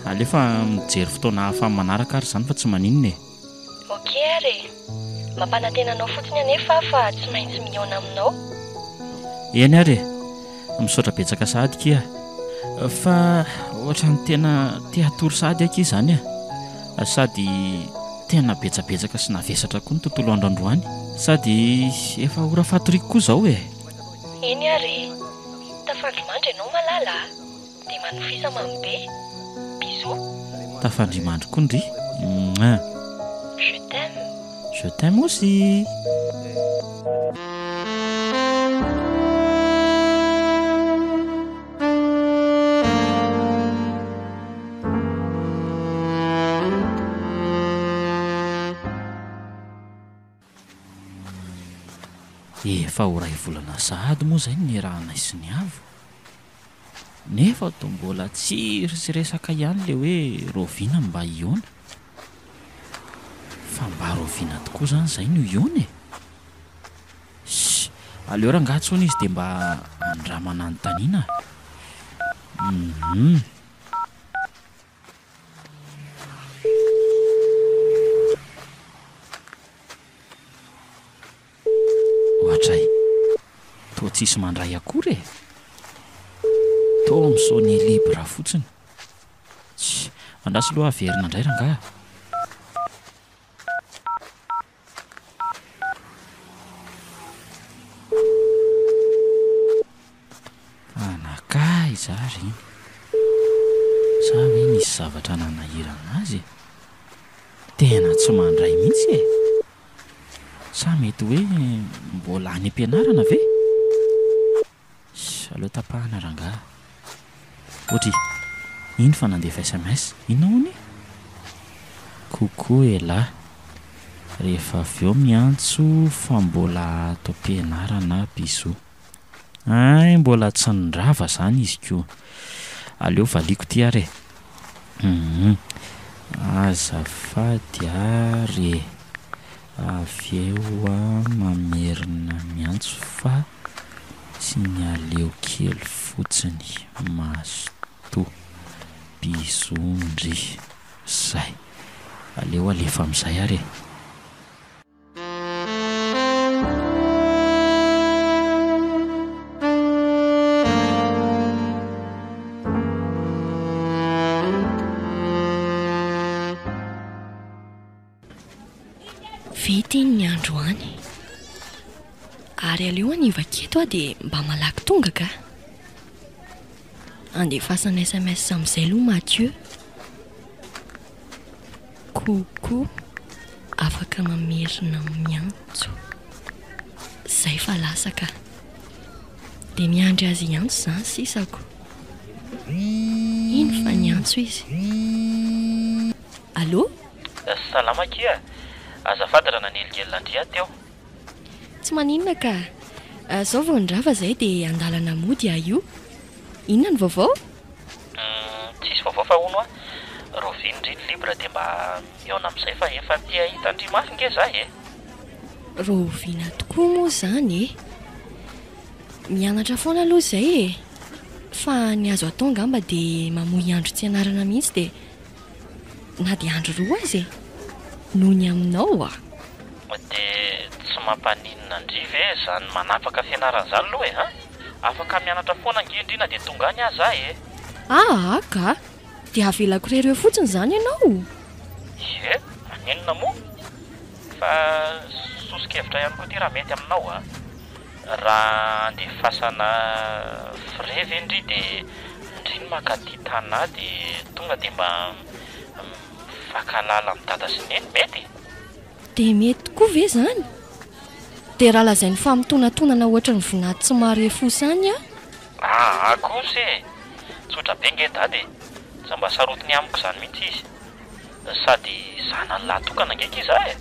aleo fa mijery fotoana hafa amin'ny manaraka ary izany fa tsy maninona e! Ok ary e! Mampanantena anao fotsiny anefa aho fa tsy maintsy mihaona aminao. Eny ary e! Misaotra betsaka sahady kia. Fa ohatran'ny tena te hatory sahady aho kia izany a! Sady tena betsabetsaka sy navesatra koa ny tontolo andro androany. Sady efa ora fatoriako koa izao e! Eny ary e! Tafandry mandry ianao malala a! Dia manofisa mamy be. Bisous. Tafandrimandry koa ndry. Mouah. Je t'aime. Je t'aime aussi. Efa ho iray volana sahady moa izay no niarahanay sy ny Avo. Nefa toa mbola tsy sy resaka ihany le hoe raoviana no mba hihaona? Fa mba raoviana tokoa zany zay no hihaona e? Ssy, aleo rangaha tsony izy dia mba andramana anontaniana a! Hum. Ohatray. Toa tsisy mandray akory e! Toa mi-sonner libre fotsiny. Tsia, andraso aloha averina indray rangaha. Fa nankaiza ary iny? Sa ve nisy zavatra nanahirana azy e? Tena tsy mandray mihitsy e! Sa mety hoe mbola any am-pianarana ve? Ss, aleo tapahana rangaha. Ohatry, iny fa nandefa sms, inona hono e? Coucou elah, rehefa avy eo miantso fa mbola ato am-pianarana aho, bisous. Hay mbola tsy nirava zany izy ko. Aleo valiako ty ary e. Humm. Azafady ary e. Avy eo aho mamerina miantso fa signaleo kely fotsiny. Mazotoa. Bisous ndry. Zay. Aleo alefa amizay ary e. Vita iny ny androany. Ary aleo anivaky eto aho dia mba malaky tonga ka. Andefasana sms amin'izay aloha Mathieu. Coucou, afaka mamerina miantso. Zay fa lasa ka. Dia miandry azy hiantso izany sisako. Iny fa niantso izy. Allô? Salama akia, azafady raha nanelingelina an-dry aho teo. Tsy maninona ka. Zao vao nirava zay dia andalana mody aho io. Inona ny vaovao? Humm tsisy vaovao fa hono hoa, rahoviana ndry ny libre dia mba mihaona amin'izay fa efa te hahita an-dry mafy nge za e! Rahoviana tokoa moa izany e! Mianatra foana aloha izay e! Fa ny azo atao angamba dia mamoy andro tsy ianarana mihitsy dia na dia andro roa aza e! Noho ny aminao a! Dia tsy mampaninona an-dry ve izany manapaka fianarana izany aloha e! An! Afaka mianatra foana ange ndry na dia tonga any aza aho e! Aa ka! Dia avelako irery eo fotsiny izany ianao? Ie, maninona moa? Fa soso-kevitra ihany koa ity raha mety aminao a! Raha andefasana frais ve ndry dia ndry no mankaty Tana dia tonga dia mba mifankahalala amin'i Dada sy Neny, mety? Dia mety tokoa ve izany? Dia raha lazainy fa mitonatonana ohatry ny vinady tsy mahare fosa any aho? Aa kosa e! Tsotra be nge Dada e! Tsy mba sarotiny amiko izany mihitsy izy. Sady zanany lahy tokana nge ki za e!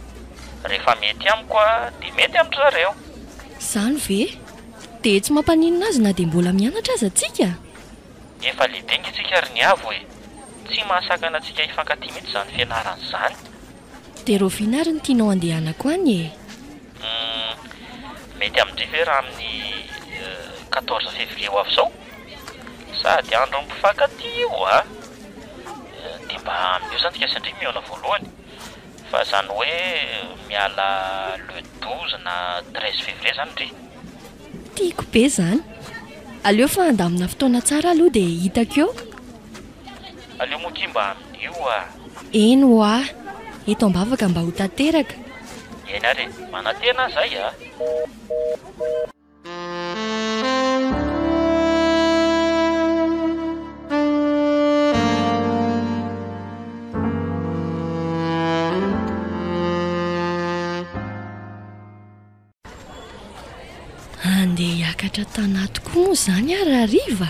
Rehefa mety amiko a dia mety amin-dry zareo. Izany ve? Dia tsy mampaninona azy na dia mbola mianatra aza tsika? Efa lehibe nge tsika ry Niavo e! Tsy mahasakana antsika hifankatia mihitsy izany fianarana izany. Dia rahoviana ary no tianao handehanako any e? Humm, mety amin-dry ve raha amin'ny 14 février ho avy izao? Sady andron'ny mpifankatia io a! Dia mba amin'io izany tsika sy ndry mihaona voalohany. Fa izany hoe miala le 12 na 13 février izany ndry. Tiako be izany. Aleo fa handamina fotoana tsara aloha dia hitako eo. Aleo moa akia mba amin'io a! Eny ho'a, eto am-bavaka mba ho tanteraka. Eny ary e, manantena aho izay a! Andeha hiakatra Tana tokoa moa izany aho rahariva?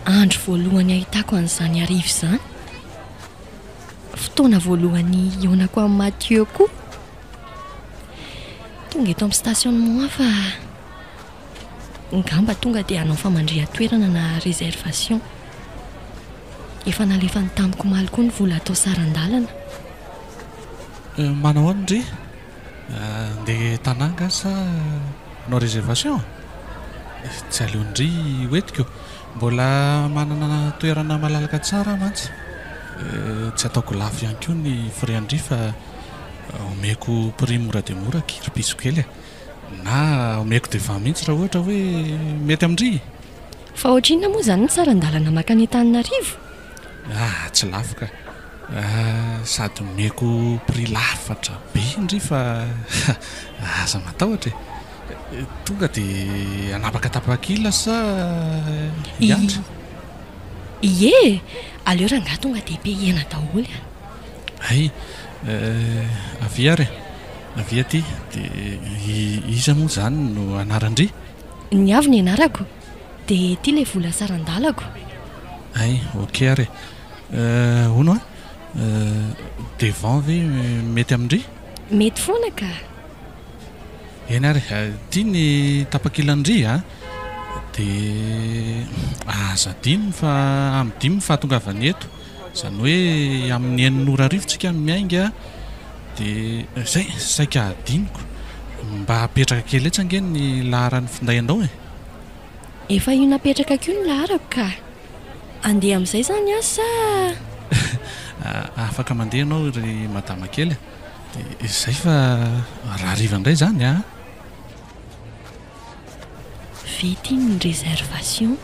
Andro voalohany ahitako an'izany hariva izany. Fotoana voalohany hihaonako amin'i Mathieu koa. Tonga eto amin'ny stationnement aho fa ngamba tonga dia hanao famandrihan-toerana na réservation. Efa nalefany tamiko omaly koa ny vola atao saran-dalana. Manao ahoana ndry? Andeha Tana angaha sa hanao réservation? Tsy aleo ndry hoentiko. Mbola manana toerana malalaka tsara aho mantsy. Tsy ataoko lafo ihany koa ny frais an-dry fa omeko prix mora dia mora akia ry piso kely a. Na omeko devant mihitsy raha ohatra hoe mety amin-dry. Fa ohatrinona moa izany ny saran-dalana mankany Antananarivo? Ah, tsy lafo ka. Sady omeko prix lafatra be ndry fa aza matahotra e. Tonga dia hanapaka tapakila sa hiandry? Ie e! Aleo rangahy tonga dia payena daholo a. Hay, avia ary e. Avia aty. Dia iza moa izany no anaran-dry? Ny avy ny anarako. Dia ity ilay vola saran-dalako. Hay, ok ary e. Hono hoa, devant ve mety amin-dry? Mety foana ka. Eny ary, ity ny tapakilan-dry a. Dia aza adino fa amin'ny dimy ny fahatongavany eto. Izany hoe amin'ny enina ora hariva tsika no miainga. Dia izay, saika adinoko. Mba apetraka kely etsy ange ny laharan'ny findainao e. Efa io napetraka ko ny laharako ka. Andeha amin'izay izany aho sa? Afaka mandeha ianao ry madama kely a. Dia izay fa rahariva indray izany a. Vita iny ny réservation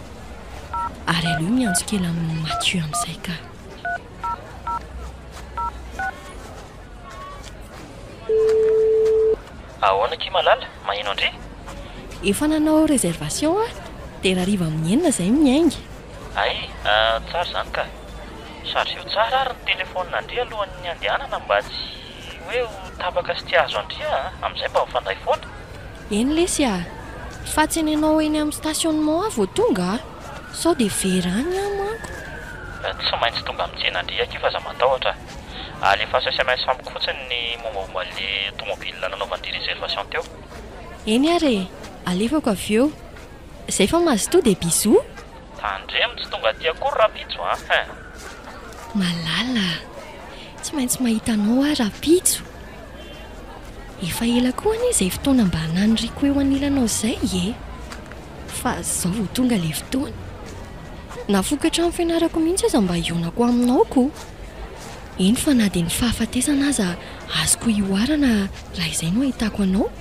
ary aleo miantso kely amin'i Mathieu amin'izay ka. Ahoana akia Malala? Maheno an-dry? Efa nanao réservation aho, dia rahariva amin'ny enina izay miainga. Hay, tsara izany ka. Chargeo tsara ary ny téléphone an-dry alohan'ny handehanana mba tsy hoe ho tapaka sy tsy hahazo an-dry a, amin'izay mba mifandray foana. Eny lesy a! Fa tsy nenao eny amin'ny stationnement aho vao tonga a! Sao dia very any aho manko. Tsy maintsy tonga mijery an-dry akia fa aza matahotra a! Alefaso sms amiko fotsiny ny mombamomba an'le tomobile nanaovan-dry réservation teo. Eny ary e! Alefako avy eo. Zay fa mazotoa dia bisous! Tandremo tsy tonga aty akory rahampitso an! Hein! Malala a! Tsy maintsy mahita anao aho rahampitso. Efa ela koa anie izay fotoana mba naniriako eo anilanao izay e! Fa izao vao tonga ilay fotoana. Nafoiko hatramin'ny fianarako mihitsy aza mba hihaonako aminao ko! Eny fa na dia ny fahafatesana aza azoko ihoarana raha izay no ahitako anao.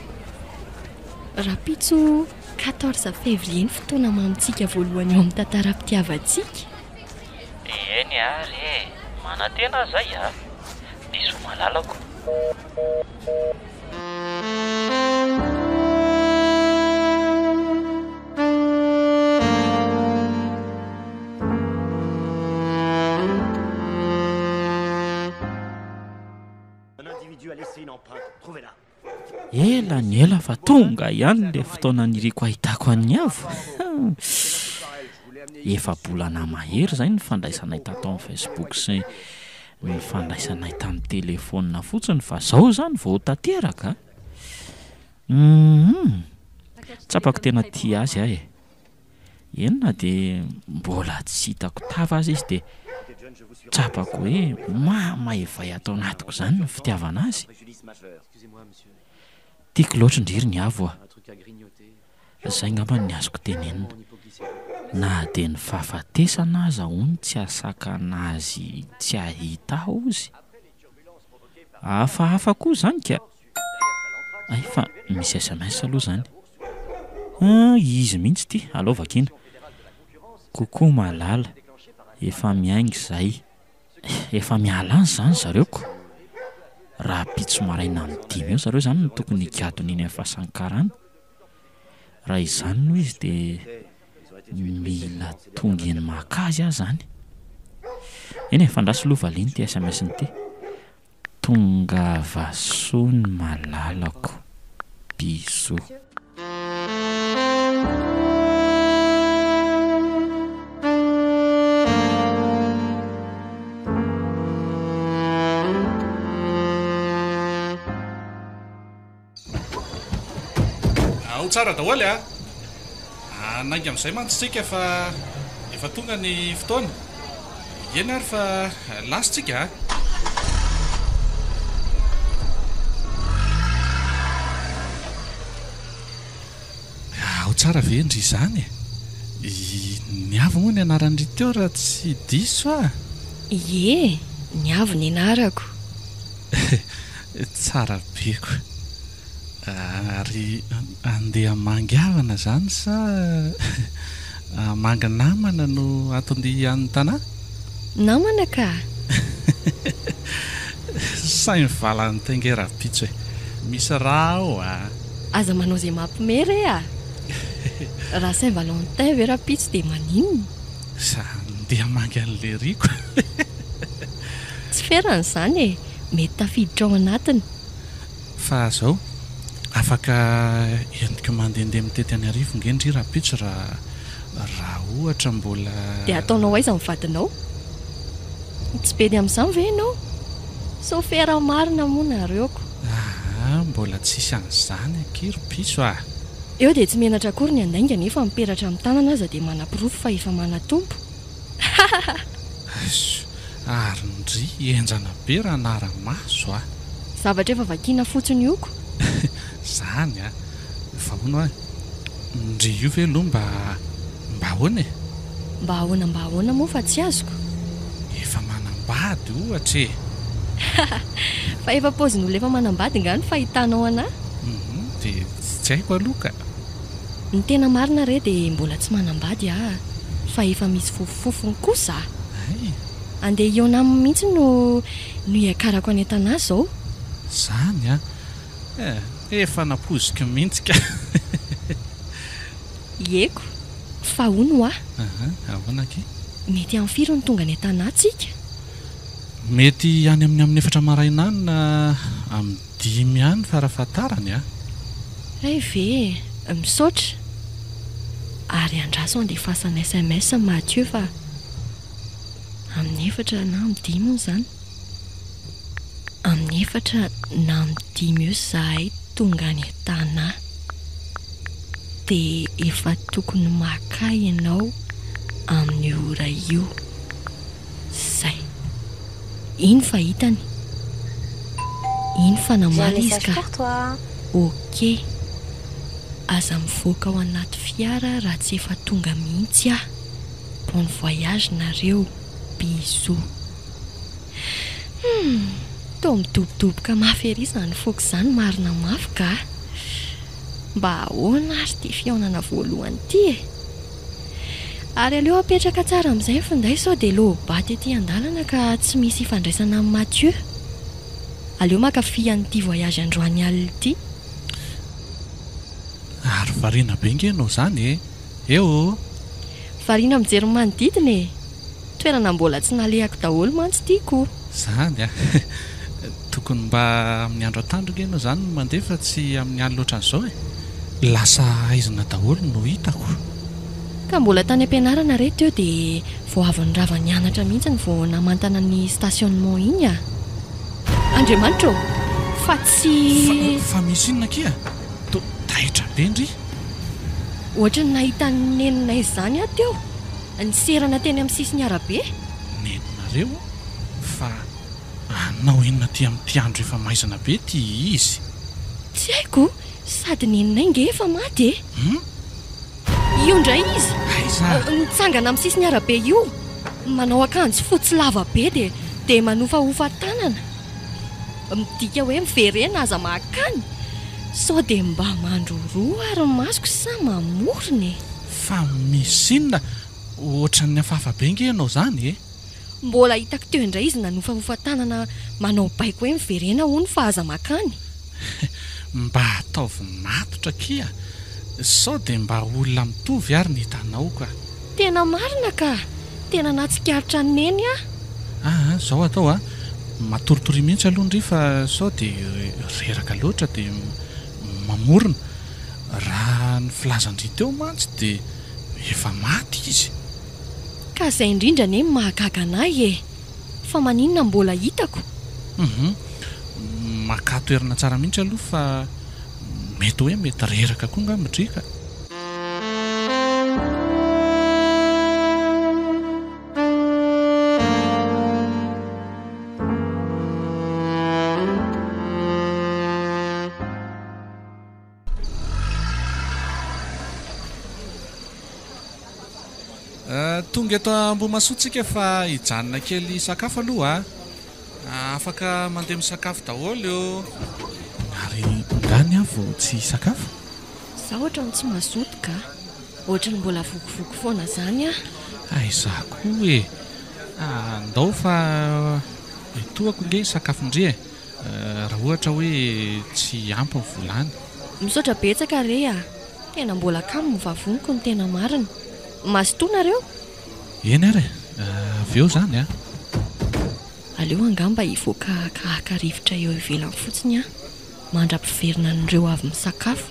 Rahampitso 14 février ny fotoana mamintsika voalohany eo amin'ny tantaram-pitiavantsika. Eny ary e! Manantena aho zay a! Bisous malalako. Ela ny ela fa tonga ihany ilay fotoana niriko hahitako an'i Avo. Efa-bolana mahery izay ny fandraisanay tato amin'ny Facebook sy ny fandraisanay tamin'ny telefaonina fotsiny fa izao izany vao tanteraka. Humm! Tsapako tena tia azy aho e! Eny na dia mbola tsy hitako tava aza izy dia tsapako hoe mamaivay ato anatiko izany ny fitiavana azy. Tiako loatra ndry ry Niavo a! Izay angamba ny azoko tenenina. Na dia ny fahafatesana aza hono tsy hahasakana azy tsy hahita ahy hozy. Hafahafa koa izany ka! Hay fa misy sms aloha izany. Ah, izy mihitsy ity, alao vakiana. Coucou malala, efa miainga izahay. Efa miala any izany zareo ko! Rahampitso maraina amin'ny dimy eo zareo izany no tokony higadona eny amin'ny fasan'ny karana. Raha izany no izy dia mila tonga eny maka azy aho izany. Eny e, fandraso aloha valiana ity sms-ny ity. Tongava soa ny malalako. Bisous. Ao tsara daholo a! Hanainga amin'izay mantsy tsika fa efa tonga ny fotoana. Eny ary fa lasa tsika a! Ao tsara ve ndry izany e? I Niavo moa ny anaran-dry teo raha tsy diso aho? Ie, Niavo ny anarako. Tsara be ko. Ary andeha hamangy havana izany sa hamangy namana no anton-dia any Tanà? Namana ka! Sahy mivalan-te nge rapitso e! Misy raha ao a! Aza manao izay mampime re a! Raha Saint Valentin ve rapitso dia maninona? Za ndeha hamangy an'i Leriko. Tsy ferana izany e! Mety tafiditra ao anatiny. Fa zao, afaka entiko mandehandeha mitety an'Iarivo nge ndry rahampitso raha raha ohatra mbola. Dia ataonao aiza ny vadinao? Tsy bedy amin'izany ve ianao? Sôfera marina moa nareo ko. Aa mbola tsisy an'izany akia ry piso a! Eo dia tsy menatra akory ny handainga nefa ny peratra amin'ny tanana aza dia manaporofo fa efa manatompo. Hahaha! Aiss! Ary ndry henjana be raha anara-maso a! Zavatra efa vakiana fotsiny io ko! Zany a! Fa hono hoa, ndry io ve aloha mba mba ahoana e? Mba ahoana mba ahoana moa fa tsy azoko? Efa manambady ohatra e! Hahaha! Fa efa paozin'olona efa manambady nga no fahitanao anah? Hum dia tsy haiko aloha ka! Ny tena marina re dia mbola tsy manambady aho fa efa misy fofofofony kosa a! Hay! Andeha hihaona aminy mihitsy no no hiakarako any an-tanà izao. Zany an! Eh! Efa nampoiziko mihitsy ka! Ieko! Fa hono hoa? Aha, ahoana akia? Mety amin'ny firy no tonga any an-tanà tsika? Mety any amin'ny amin'ny efatra maraina any na amin'ny Dimy any farafahatarany a! Hay ve e! Misaotra! Ary andraso andefasana sms Mathieu fa amin'ny efatra na amin'ny dimy hono izany. Amin'ny efatra na amin'ny dimy eo izahay tonga any Tana. Dia efa tokony maka ianao amin'io ora io. Zay. Iny fa hitany. Iny fa namaly izy ka. Ok. Aza mivoaka ao anaty fiara raha tsy efa tonga mihitsy aho. Bon voyage nareo. Bisous. Humm. Toa midobodoboka mafy ery izany foko izany marina mafy ka. Mba ahoana ary ity fihaonana voalohany ity e? Ary aleo apetraka tsara amin'izay ny finday sao dia loabaty ety an-dalana ka tsy misy ifandraisana amin'i Mathieu. Aleo maka fy an'ity voyage androany alina ity. Ary variana be nge ianao izany e! Eo ô! Variana mijery ny manodidina e! Toerana mbola tsy nalehako daholo mantsy ity ko! Izany a! Tokony mba amin'ny andro atoandro nge ianao izany no mandeha fa tsy amin'ny alina ohatran'izao e! Lasa haizina daholo no hitako. Ka mbola tany am-pianarana re teo dia vao avy nirava nianatra mihitsy vao namantana ny stationnement iny a! Andriamanitra ô! Fa tsy. Fa misy inona akia? Toa taitra be ndry! Ohatry ny nahita an'i neninay izany aho teo, niserana teny amin'ny sisin'ny arabe. Neninareo? Fa hanao inona aty amin'ity andro efa maizina be ity izy? Tsy haiko, sady neninay nge efa maty e! Hum? Io indray izy! Aiza? Mitsangana amin'ny sisin'ny arabe io, manao akanjo fotsy lava be dia dia manofahofa tanana. Midika hoe miverena aza mahakany! Sao dia mba mandroroa ary ny masoko sa mamorona e! Fa misy inona? Ohatran'ny hafahafa be nge ianao izany e! Mbola hitako teo indray izy nanofahofa tanana manao baiko hoe miverena hono fa aza makany. Mba ataovy matotra akia, sao dia mba olona mitovy ary ny hitanao ka. Tena marina ka! Tena nahatsikaritra an'i Neny aho. Aa, zao atao a, matoritoria mihitsy aloha ndry fa sao dia reraka loatra dia mamorona. Raha ny filazan-dry teo mantsy dia efa maty izy. Ka zay indrindra anie no mahagaga an'ahy e! Fa maninona mbola hitako? Hum, makà toerana tsara mihitsy aloha fa mety hoe mety reraka koa ngamba dry ka. Tonga eto Ambohimahasoa tsika fa hijanona kely hisakafo aloha a. Afaka mandeha misakafo daholo io. Ary nga ny ahy vao tsy hisakafo? Za ohatran'ny tsy mazoto ka. Ohatran'ny mbola vokivoky foana zany aho. Aiza koa e. Andao fa etoako nge hisakafon-dry e. Raha ohatra hoe tsy ampy ny vola any. Misaotra betsaka re a! Tena mbola kamo ny vavoniko ny tena marina. Mazotoa nareo? Eny ary e! Avy eo izany a! Aleo angamba hivoaka haka haka rivotra eo ivelany fotsiny aho mandra-piverina an'ireo avy misakafo.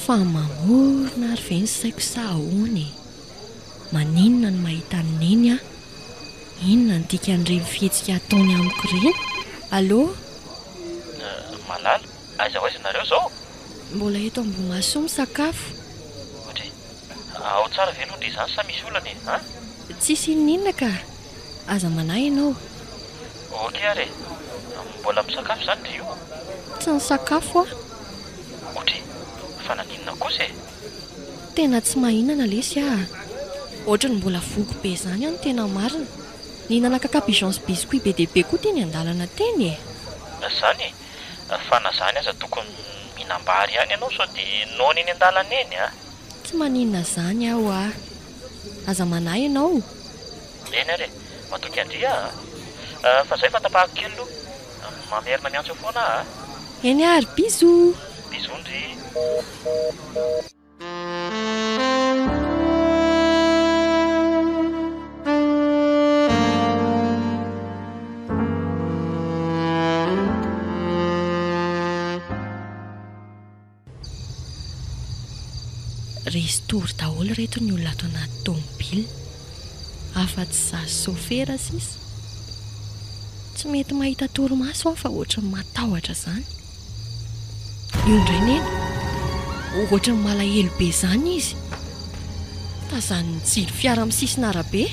Fa mamorona ary ve ny saiko sa ahoana e? Maninona no mahita an'i Neny aho? Inona no dikan'ireny fihetsika ataony amiko ireny? Allô? Malala, aiza ho aiza nareo izao? Mbola eto Ambohimahasoa misakafo. Ndry, ao tsara ve aloha ndry izany sa misy olana e? An? Tsisy inon'inona ka! Aza manahy ianao. Ok ary e! Mbola misakafo izany ndry io? Tsy nisakafo aho. Ndry, fa naninona kosa e? Tena tsy mahinana lesy ah! Ohatry ny mbola voky be izany aho no tena marina. Nihinana kaka pigeon sy biscuit be dia be koa teny an-dalana teny e! Zany e! Fa na zany aza tokony mihinam-bary ihany ianao sao dia noana eny an-dalana eny a! Tsy maninona zany aho ah! Aza manahy ianao. Eny ary e! Matoky an-dry aho a! Fa zay fa tapahako kely aloha. Mamerina miantso eo foana aho a! Eny ary, bisous! Bisous ndry! Resy tory daholo ireto ny olona ato anaty tomobile. Afa-tsy izaho sy sôfera sisa. Tsy mety mahita torimaso aho fa ohatran'ny matahotra izany. Io indray neny. Ohatran'ny malahelo be izany izy. Tazanin'ny jiro fiara amin'ny sisin'arabe.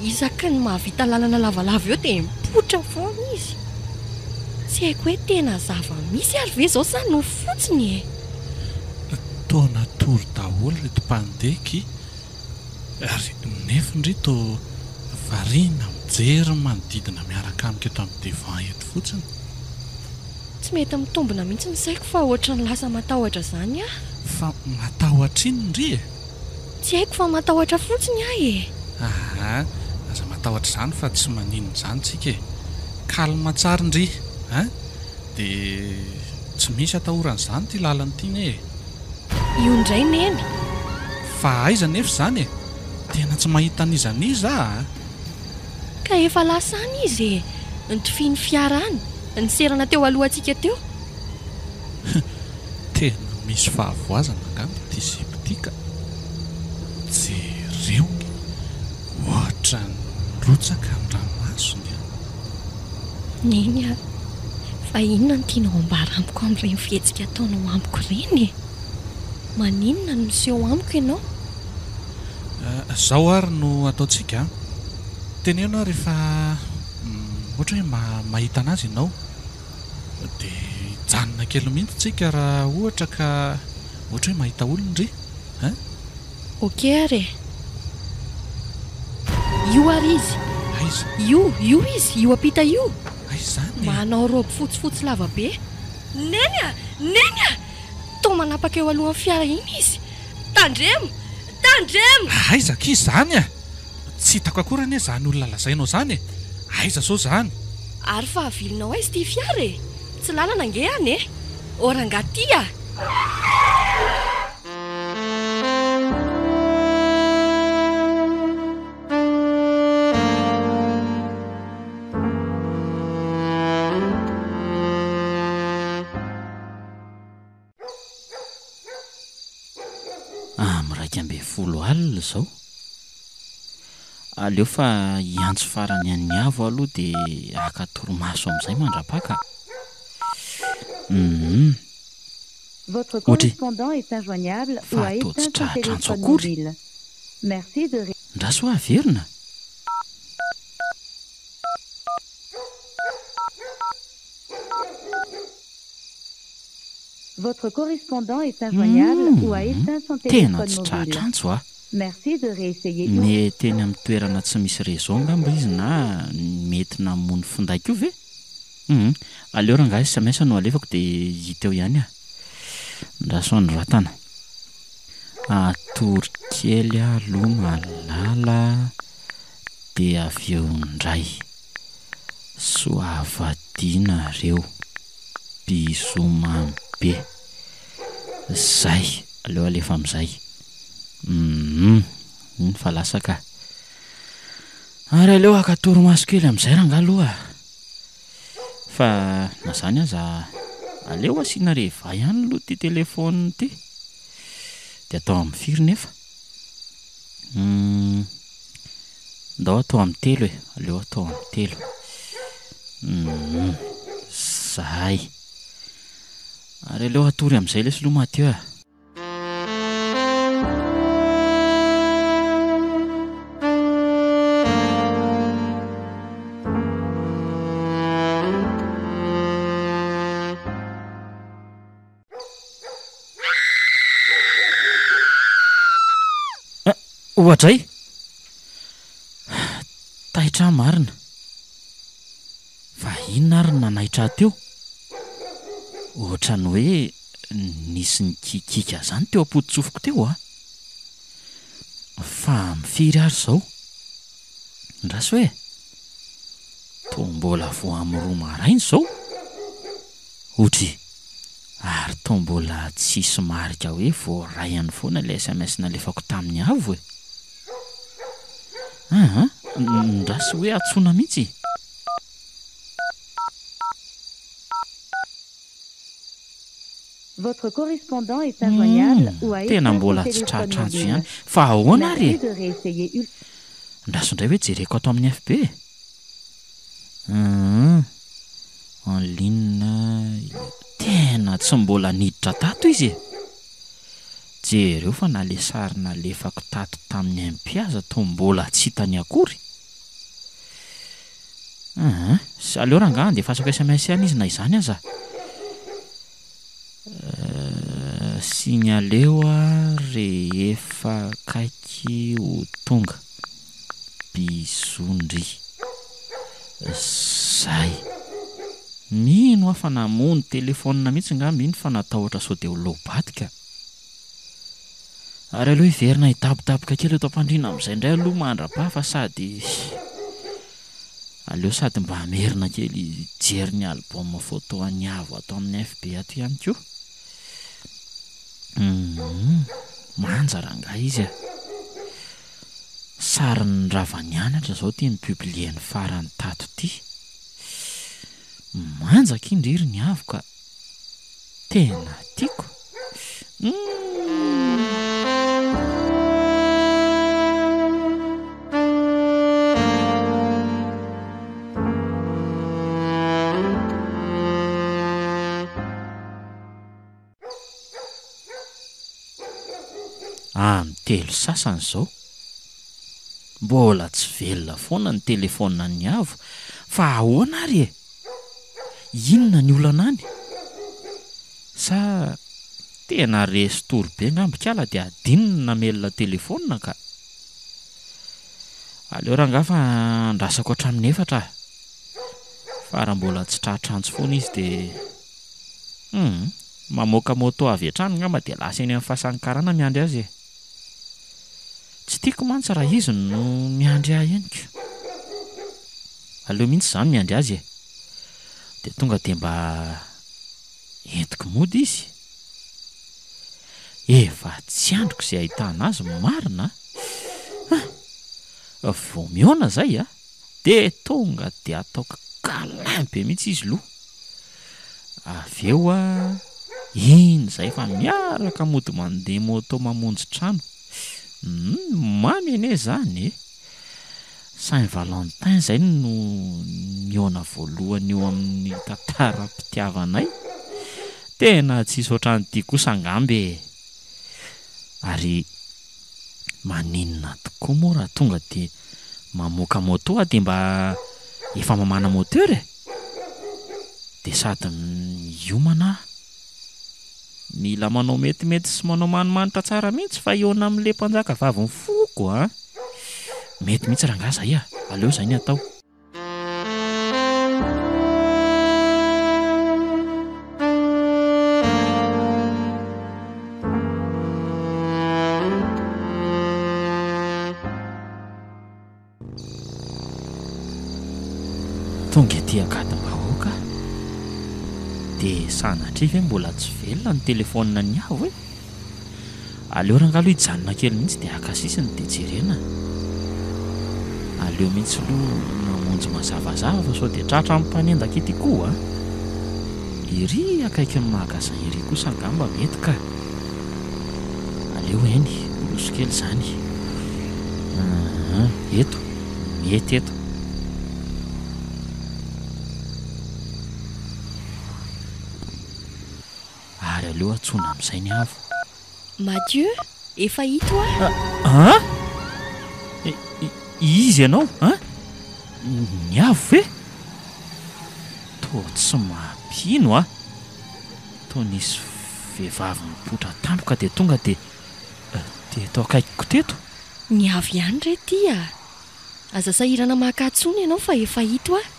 Isaky ny mahavita lalana lavalava eo dia mipoitra foana izy. Tsy haiko hoe tena zava-misy ary ve izao sa nofy fotsiny e? Toa natory daholo ireto mpandeha ki. Ary nefo ndry toa variana mijery ny manodidina miaraka amiko eto amin'ny divan eto fotsiny. Tsy mety mitombina mihitsy ny saiko fa ohatran'ny lasa matahotra izany aho. Fa matahotra inona ndry e? Tsy haiko fa matahotra fotsiny aho e! Aa, aza matahotra izany fa tsy maninona izany tsika e! Calme tsara ndry a! Dia tsy misy atahorana izany ity lalana ity anie e! Io indray Neny! Fa aiza anefa izany e? Tena tsy mahita an'iza n'iza aho a! Ka efa lasa any izy e! Nitofian'ny fiara any, niserana teo alohantsika teo. Tena misy fahavoazana angamba ity sipa ity ka! Jereo nge! Ohatran'ny mirotsaka ny ranomasony a! Neny a! Fa inona no tianao ambara amiko amin'ireny fihetsika ataonao amiko ireny e? Maninona no miseho amiko ianao? Izao ary no ataontsika an! Teneno aho rehefa ohatra hoe mahita an'azy ianao. Dia hijanona kely mihitsy tsika raha ohatra ka ohatra hoe mahita olona ndry hein! Ok ary e! Io ary izy! Aiza? Io, io izy, io ampita io! Aiza izany e? Manao robe fotsifotsy lava be. Neny a! Neny a! Toa manapaka eo alohan'ny fiara iny izy! Tandremo! Tandremo! Aiza akia izany a! Tsy hitako akory anie izany olona lazainao izany e! Aiza zao izany? Ary fa avilinao aiza ity fiara e? Tsy lalana ange any e! Ô rangahy ty a! Amin'ny 11 alina izao. Aleo fa hiantso farany an'i Avo aloha dia haka torimaso amin'izay mandra-paka. Hum. Votre Ohatry. correspondant est injoignable ou Fa a toa tsy éteint son tratra antso téléphone akory. mobile. Merci de Ndraso hoa averina. Votre correspondant est injoignable ou a éteint son Tena téléphone tsy mobile. tratra antso a! Merci de réessayer une Mety eny amin'ny toerana tsy misy réseau angamba izy na mety namono finday koa ve? Hum, aleo rangahy sms no alefako dia hita eo ihany ah. Andraso anoratana. Atory kely aloha malala dia avy eo indray. Soavadianareo. Bisous mamy be. Zay, aleo alefa amizay. Humm, iny fa lasa ka. Ary aleo haka torimaso kely amizay rangaha aloha. Fa na zany aza aleo asiana reva ihany aloha ity telephone ity. Dia atao amin'ny firy nefa? Humm, ndao atao amin'ny telo e, aleo atao amin'ny telo. Humm, zay. Ary aleo hatory amin'izay lesy aloha Mathieu a. Oadray! Taitra aho marina. Fa inona ary no nanaitra ahy teo? Ohatran'ny hoe nisy nikikiaka izany teo am-poto-tsofiko teo a! Fa amin'ny firy ary izao? Andraso e! Toa mbola vao amin'ny roa maraina izao? Odry! Ary toa mbola tsisy marika hoe voaraiany foana ilay sms nalefako tamin'i Avo e! Aa! Ndraso hoe antsoina mihitsy? Votre correspondant est injoignable ou a Tena éteint son mbola tsy téléphone tratra antso mobile. ihany. Fa ahoana ary Merci e? de réessayer ul. Ndraso indray hoe jereko ato amin'ny FB e! Hum, en ligne, tena tsy mbola niditra tato izy e! Jereo fa na le sary nalefako tato tamin'ny MP aza toa mbola tsy hitany akory. Hum, aleo rangaha andefasako sms ihany izy na izany aza. Signaleo aho rehefa akaiky ho tonga. Bisous ndry. Zay. Mino aho fa namono telephone mihitsy ngamba iny fa natahotra sao dia ho low-bat ka. Ary aleo hiverina hidabodaboka kely eto am-pandriana amin'izay indray aloha mandra-paha fa sady aleo sady mba hamerina kely hijery ny album photo an'i Avo ato amin'ny FB ato ihany koa. Humm, manja rangahy izy a! Sarin'ny rava-nianatra izao ity nopublier-ny farany tato ity. Manja akia ndry ry Ny Avo ka! Tena tiako! Humm! Amin'ny telo sasany izao. Mbola tsy velona foana ny telefaonina an'i Avo fa ahoana ary e? Inona ny olana any? Sa tena resy tory be angamba ikala dia adinony ny namelona telefaonina ka? Aleo rangahy fa andrasako hatramin'ny efatra a! Fa raha mbola tsy tratra antso foana izy dia hum! Mamoaka moto avy hatrany angamba dia lasa eny amin'ny fasan'ny karana miandry azy e! Tsy tiako mantsy raha izy no miandry ahy eny ko! Aleo mihitsy izaho no miandry azy e! Dia tonga dia mba entiko mody izy. Efa tsy andriko izay ahitana azy marina a! Vao mihaona izay a! Dia tonga dia ataoko câlin be mihitsy izy loha. Avy eo a, iny izay fa miaraka mody mandeha moto mamonjy trano. Humm, mamy anie izany e! Saint Valentin izay no nihaona voalohany eo amin'ny tantaram-pitiavanay. Tena tsisy ohatran'ity kosa angamba e! Ary maninona tokoa moa raha tonga dia mamoaka moto aho dia mba efa mamana moteur e! Dia sady miomana aho. Mila manao metimety sy manao manimanitra tsara mihitsy fa hihaona amin'ilay mpanjaka vavin'ny foko a! Mety mihitsy rangahy zay a! Aleo izay ny atao. Tonga ety Ankadimbahoaka aho dia sanatria ve mbola tsy velona ny telefaonina an'i Avo e? Aleo rangahy aloha hijanona kely mihitsy dia haka sisiny dia jerena. Aleo mihitsy aloha mamonjy mazavazava fa sao dia tratran'ny mpanendaka ity koa a! Ery akaikin'ny magasin ery kosa angamba mety ka! Aleo eny, miroso kely izany. Aa, eto, mety eto. Ary aleo antsoina amin'izay ny avo. Mathieu, efa ito aho. An? Iza ianao an? Ny avo ve? Toa tsy mampino an! Toa nisy vehivavy nipoitra tampoka dia tonga dia teto akaikiko teto. Ny avo ihany re ity a! Aza sahirana maka intsony ianao fa efa ito aho.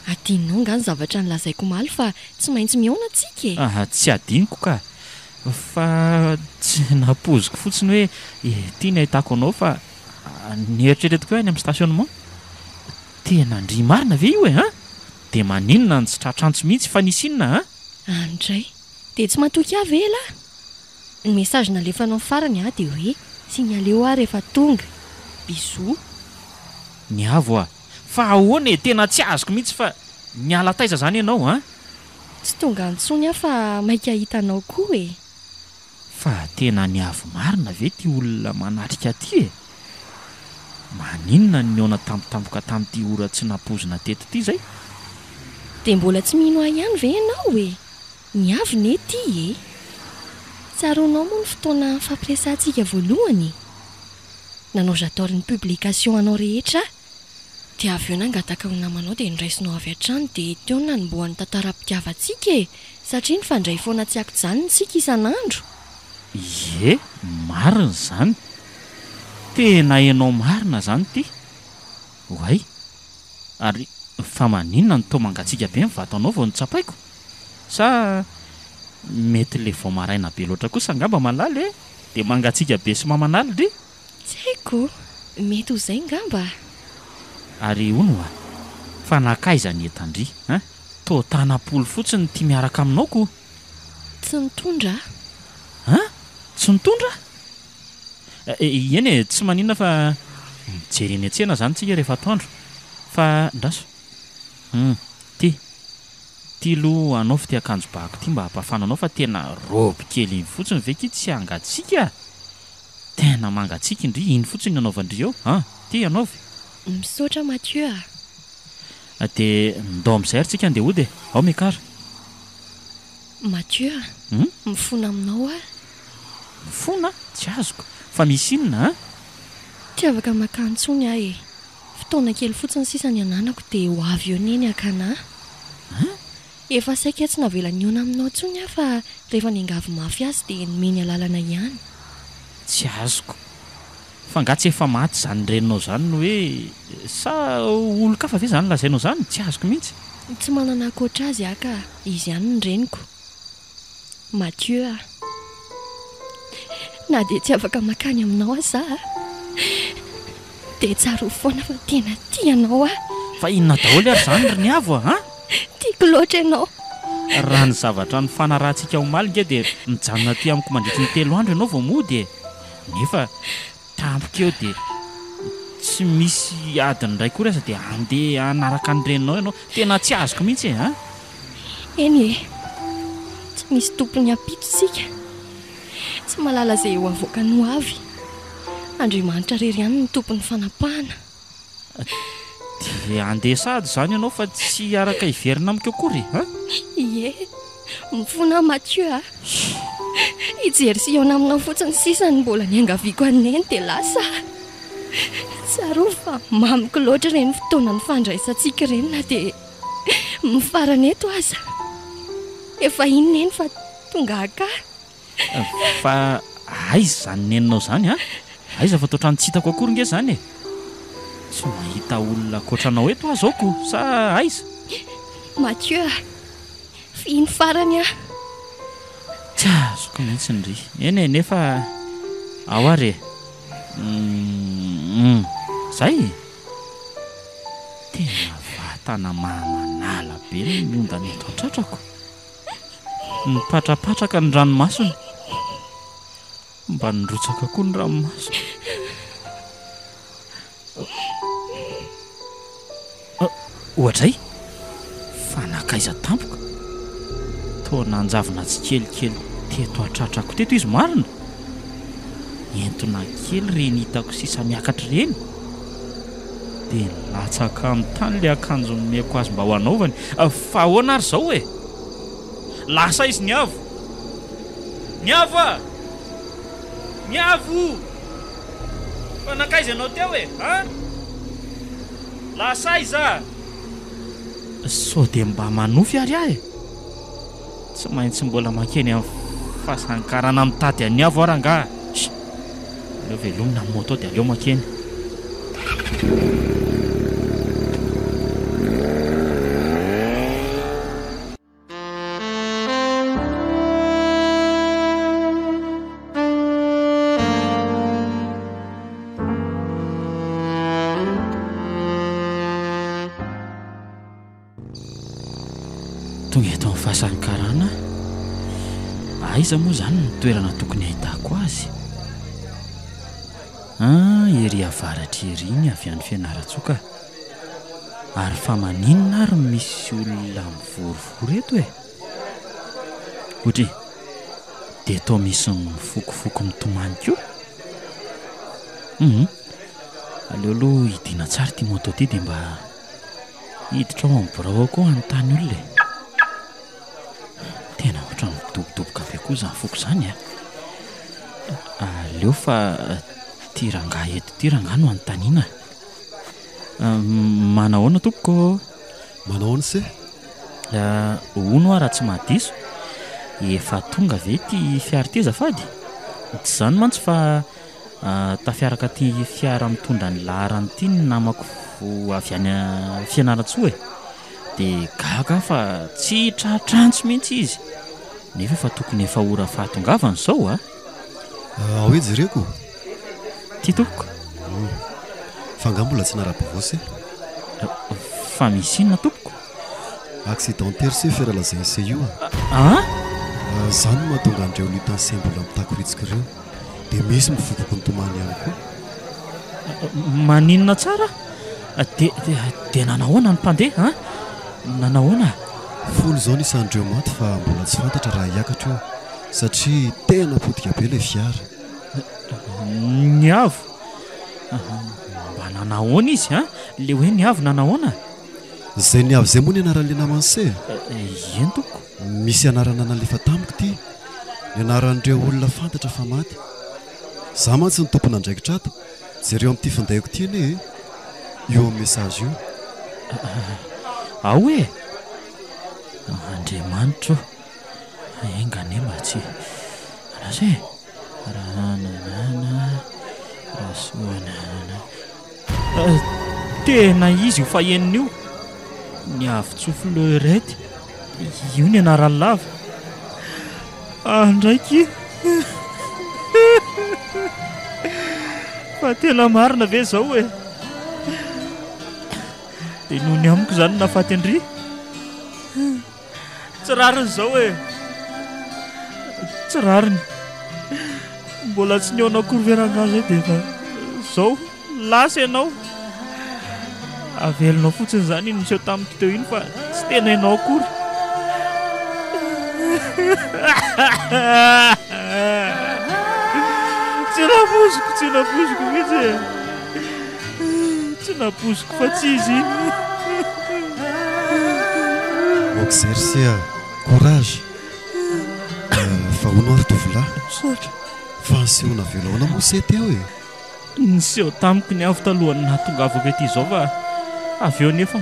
Adinonao nga ny zavatra nolazaiko omaly fa tsy maintsy mihaona tsika e! Aha, tsy adinoko ka! Fa tsy nampoiziko fotsiny hoe ity ny ahitako anao fa nieritreretiko hoe any amin'ny stationnement. Tena ndry marina ve io e an? Dia maninona no tsy tratra antso mihitsy fa nisy inona an? Any indray. Dia tsy matoky ahy ve elah? Ny message nalefanao farany ah dia hoe signaleo aho rehefa tonga. Bisous. Ny avo a! Fa ahoana e? Tena tsy azoko mihitsy fa niala taiza zany ianao an? Tsy tonga intsony aho fa maika hahita anao koa e! Fa tena ny avo marina ve ty olona manatrika aty e? Maninona no nihaona tampotampoka tamin'ity ora tsy nampoizina teto ity zay? Dia mbola tsy mino ahy ihany ve ianao e? Ny avy ne ty e! Tsaroanao moa ny fotoana nifampiresahantsika voalohany e? Nanao j'adore ny publication anao rehetra aho, dia avy eo nangataka ho namanao dia noraisinao avy hatrany dia teo no nanombohan'ny tantaram-pitiavantsika e! Satria nifandray foana tsy ankijanona isika isan'andro. Ie, marina izany. Tena enao marina izany ity. Oay. Ary fa maninona no toa mangatsiaka be ny vatanao vao notsapaiko? Sa mety le vao maraina be loatra kosa angamba malala e! Dia mangatsiaka be sy mamanala ndry? Tsy haiko, mety ho izay ngamba. Ary hono hoa, fa nankaiza ny entan-dry hein? Toa tanam-polo fotsiny ity miaraka aminao ko! Tsy nitondra aho. Hein? Tsy nitondra? Eny e, tsy maninona fa mijery eny an-tsena izany tsika rehefa atoandro. Fa ndraso. Hum, ty. Ty aloha anaovy ity akanjo bahako ity mba hampafana anao fa tena robe kely iny fotsiny ve ki tsy hangatsiaka? Tena mangatsiaka ndry iny fotsiny no anaovan-dry eo an! Ty anaovy. Misaotra Mathieu a! Dia ndao amin'izay ary tsika andeha hody e! Ao Mekara. Mathieu a! Mifona aminao aho. Mifona? Tsy azoko. Fa misy inona an? Tsy afaka makany intsony aho e. Fotoana kely fotsiny sisa ny ananako dia ho avy eo Neny haka anà. An? Efa saika tsy navela nihaona aminao intsony aho fa rehefa niangavy mafy azy dia nomeny alalana ihany. Tsy azoko. Fa nga tsy efa maty izany reninao izany no hoe sa olon-kafa ve izany lazainao izany? Tsy azoko mihitsy. Tsy manana ankoatra azy aho ka, izy ihany ny reniko. Mathieu a! Na dia tsy afaka mankany aminao aza aho dia tsarovy foana fa tena tia anao aho. Fa inona daholo ary izany ry Niavo a! An? Tiako loatra ianao. Raha ny zavatra nifanarahantsika omaly nge dia mijanona aty amiko mandritry ny telo andro ianao vao mody e! Nefa tampoka eo dia tsy misy adiny iray akory aza dia handeha hanaraka ny reninao ianao. Tena tsy azoko mihitsy e! An? Eny e! Tsy misy tompony ampitso isika. Tsy mahalala izay ho avoakan'ny ho avy. Andriamanitra irery ihany no tompon'ny fanapahana. Dia handeha sahady izany ianao fa tsy hiaraka hiverina amiko akory e? An? Ie! Mifona aho Mathieu a! Hijery sy hihaona aminao fotsiny sisa no mbola niangaviako an'i Neny dia lasa aho. Tsarovy fa mamiko loatra ireny fotoana nifandraisantsika ireny na dia mifarana eto aza. Efa iny Neny fa tonga haka ahy. Fa aiza izany neninao izany an? Aiza fa toa ohatran'ny tsy hitako akory nge izany e! Tsy mahita olona ankoatra anao eto aho izao ko! Sa aiza? Mathieu a! Fihino farany aho. Tsy azoko mihitsy ndry. Eny e, nefa ao ary e. Humm. Zay e? Tena vatana mahamanala be ny miondana eto an-tratrako. Nipatrapatraka ny ranomasony. Mba nirotsaka koa ny ranomasoko. Oadray! Fa nankaiza tampoka? Toa nanjavona tsikelikely teto an-tratrako teto izy marina? Entona kely ireny hitako sisa miakatra ireny. Dia nilatsaka amin'ny tany ilay akanjo nomeko azy mba ho hanaovany. Fa ahoana ary izao e? Lasa izy Niavo! Niavo a! Niavo! Fa nankaiza ianao teo e? An? Lasa aiza? Sao dia mba manofy ary aho e? Tsy maintsy mbola mankeny amin'ny fasan-karana mitady an'i Avo aho rangaha. Sh! Aleo velomina ny moto dia aleo mankeny. Tonga eto amin'ny fasan'ny karana aho. Aiza moa izany no toerana tokony hahitako azy? Ah, ery avaratra ery ny avy any Fianarantsoa ka. Ary fa maninona ary no misy olona mivorivory eto e? Ohatry, dia toa misy mifokofoko mitomany koa? Hum, aleo aloha hidiana tsara ity moto ity dia mba hiditra ao amin'ny birao ao koa hanontany olona e. Tena ohatran'ny midobodoboka be koa izany foko izany a. Aleo fa ity rangahy eto ity rangahy no anontaniana. Manahoana tompoko ô? Manahoana se? Hono hoa raha tsy mahadiso, efa tonga ve ity fiara ity azafady? Tsy izany mantsy fa tafiaraka aty fiara mitondra ny laharany ity ny namako avy any Fianarantsoa e! Dia gaga aho fa tsy tratr'antso mihitsy izy, nefa efa tokony efa ora fahatongavany izao a! Ao hoe jereko? Ty tompoko. Hum. Fa angaha mbola tsy nara-baovao se? Fa misy inona tompoko? Accident tery se fiara lazain'i se io a! An? Zany no mahatonga an'ireo lutin mbola mitakoritsika ireo. Dia misy mivokoko nitomany ihany koa. Maninona tsara? Dia, dia, dia nanahoana ny mpandeha an? Nanahoana? Folo izao ny isan'ireo maty fa mbola tsy fantatra raha hiakatra io satria tena potika be ilay fiara. Niavo. Mba nanahoana izy an? Ilay hoe niavo nanahoana? Izay niavo izay moa ny anaran'ilay naman'i se? Eny tompoko. Misy anarana nalefa tamiko ity. Ny anaran'ireo olona fantatra fa maty. Za mantsy no tompon'andraikitra ato, jereo amin'ity findaiko ity anie e! Io amin'ny message io. Ao e! Andriamanitra ô! Enga anie mba tsy Andraso e! Rananana Rasoanana Tena izy io fahenina io! Ny Avotsoa Fleurette, io ny anarany lava. Andraiky! Fa tena marina ve izao e? Dia noho ny amiko izany no nahafaty an-dry? Tsy rariny izao e! Tsy rariny. Mbola tsy nihaona akory ve rangahy izay dia efa izao? Lasa ianao. Avelonao fotsiny izany iny niseho tamiko teo iny fa tsy tena ianao akory. Tsy nampoiziko, tsy nampoiziko mihitsy e. Tsy nampoiziko fa tsy izy iny. Oxerce a! Courage! Fa hono ary tovolahy? Misaotra. Fa niseho navela ahoana moa se teo e? Niseho tamiko ny avo talohan'ny nahatongavako ety izao fa avy eo anefa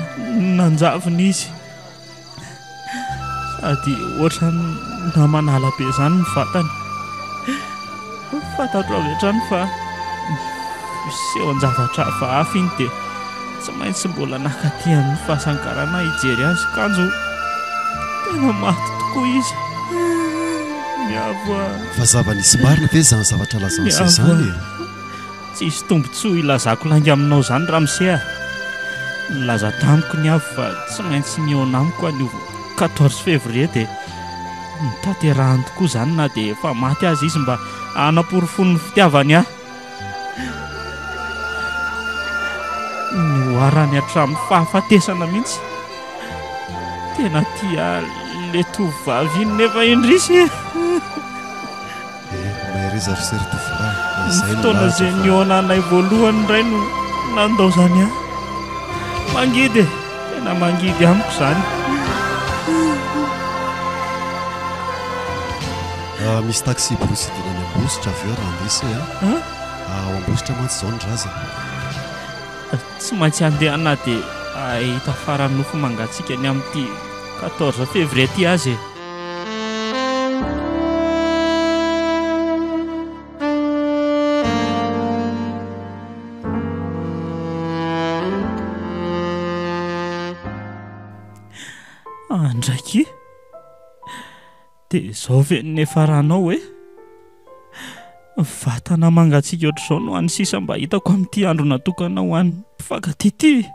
nanjavona izy. Sady ohatran'ny namanala be izany ny vatany. Fantatro avy hatrany fa nisehoan-javatra hafahafa iny dia tsy maintsy mbola nakaty amin'ny fasankarana hijery azy kanjo tena maty tokoa izy. Miavo a! Fa zava-nisy marina ve izany zavatra lazain'i se izany e? Tsisy tombontsoa hilazako lainga aminao izany ramose a! Nilaza tamiko ny avy fa tsy maintsy mihaona amiko anio 14 février dia notanterahany tokoa izany na dia efa maty aza izy mba hanaporofoany ny fitiavany ahy. Nihoarany hatramin'ny fahafatesana mihitsy. Tena tia le tovovavy iny nefa indrisy e! Eh, mahereza ry se ry tovolahy, Ny izay no fotoana lahatra izay fa. nihaonanay voalohany indray no nandaozany ahy. Mangidy e! Tena mangidy amiko izany. Ah, misy taxi brousse hidina any Ambositra avy eo raha handeha se a. An? Ao Ambositra mantsy izao ny razana. Tsy maintsy handeha na dia hahita faran'ny nofo mangatsiaka ny amin'ity 14 février ity aza e. Andraiky dia izao ve ny niafaranao e? Vatana mangatsiaka ohatr'izao no hany sisa mba hitako amin'ity andro natokana ho an'ny mpifankatia ity.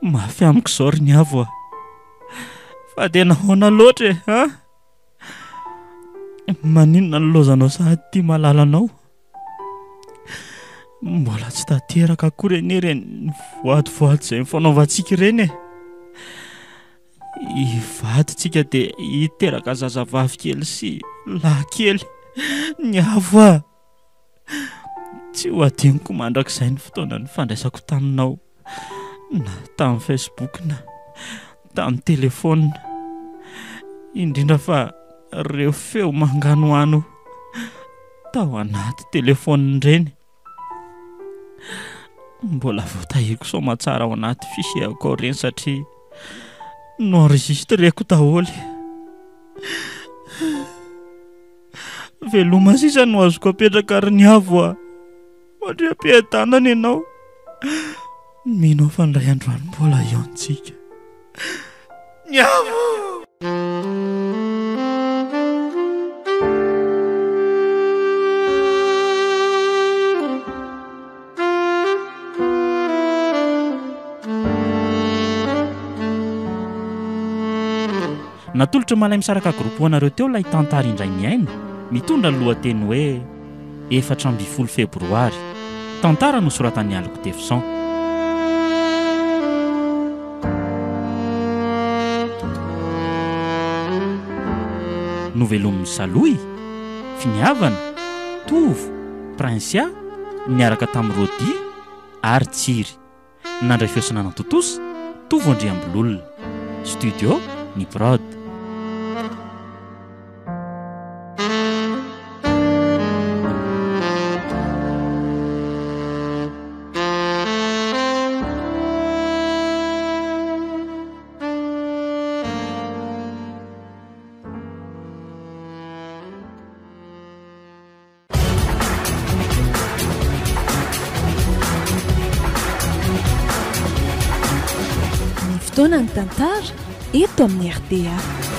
Mafy amiko izao ry Niavo a! Fa dia nahoana loatra e, an? Maninona ny lozanao sahady ity malalanao? Mbola tsy tanteraka akory anie ireny voadivoady izay nifanaovantsika ireny e. Hivadintsika dia hiteraka zazavavy kely sy lahy kely. Ny avo a! Tsy ho adinoko mandrakizay ny fotoana nifandraisako taminao na tamin'ny Facebook na tamin'ny telefaonina. Indrindra fa ireo feo manganohano tao anaty telefaonina ireny. Mbola voatahiriko soamatsara ao anaty fichier-ko ao ireny satria no-enregistreko daholo. Veloma sisa no azoko apetraka ry Niavo a! Mandriam-piadanana ianao. Mino aho fa indray andro any mbola hihaontsika. Niavo! Natolotr'i Malaimisaraka Group ho anareo teo ilay tantara indray mihaino, mitondra ny lohateny hoe 14 Febroary. Tantara nosoratan'i Aloky Tefson. Novelomin'i Salohy, Finiavana, Tovo, Princia, niaraka tamin'i Rody ary Tsiry. Nandray feo sy nanatontosa, Tovo Andriambololona. Studio, Ny Prod. Fotoanan'ny tantara eto amin'ny rta.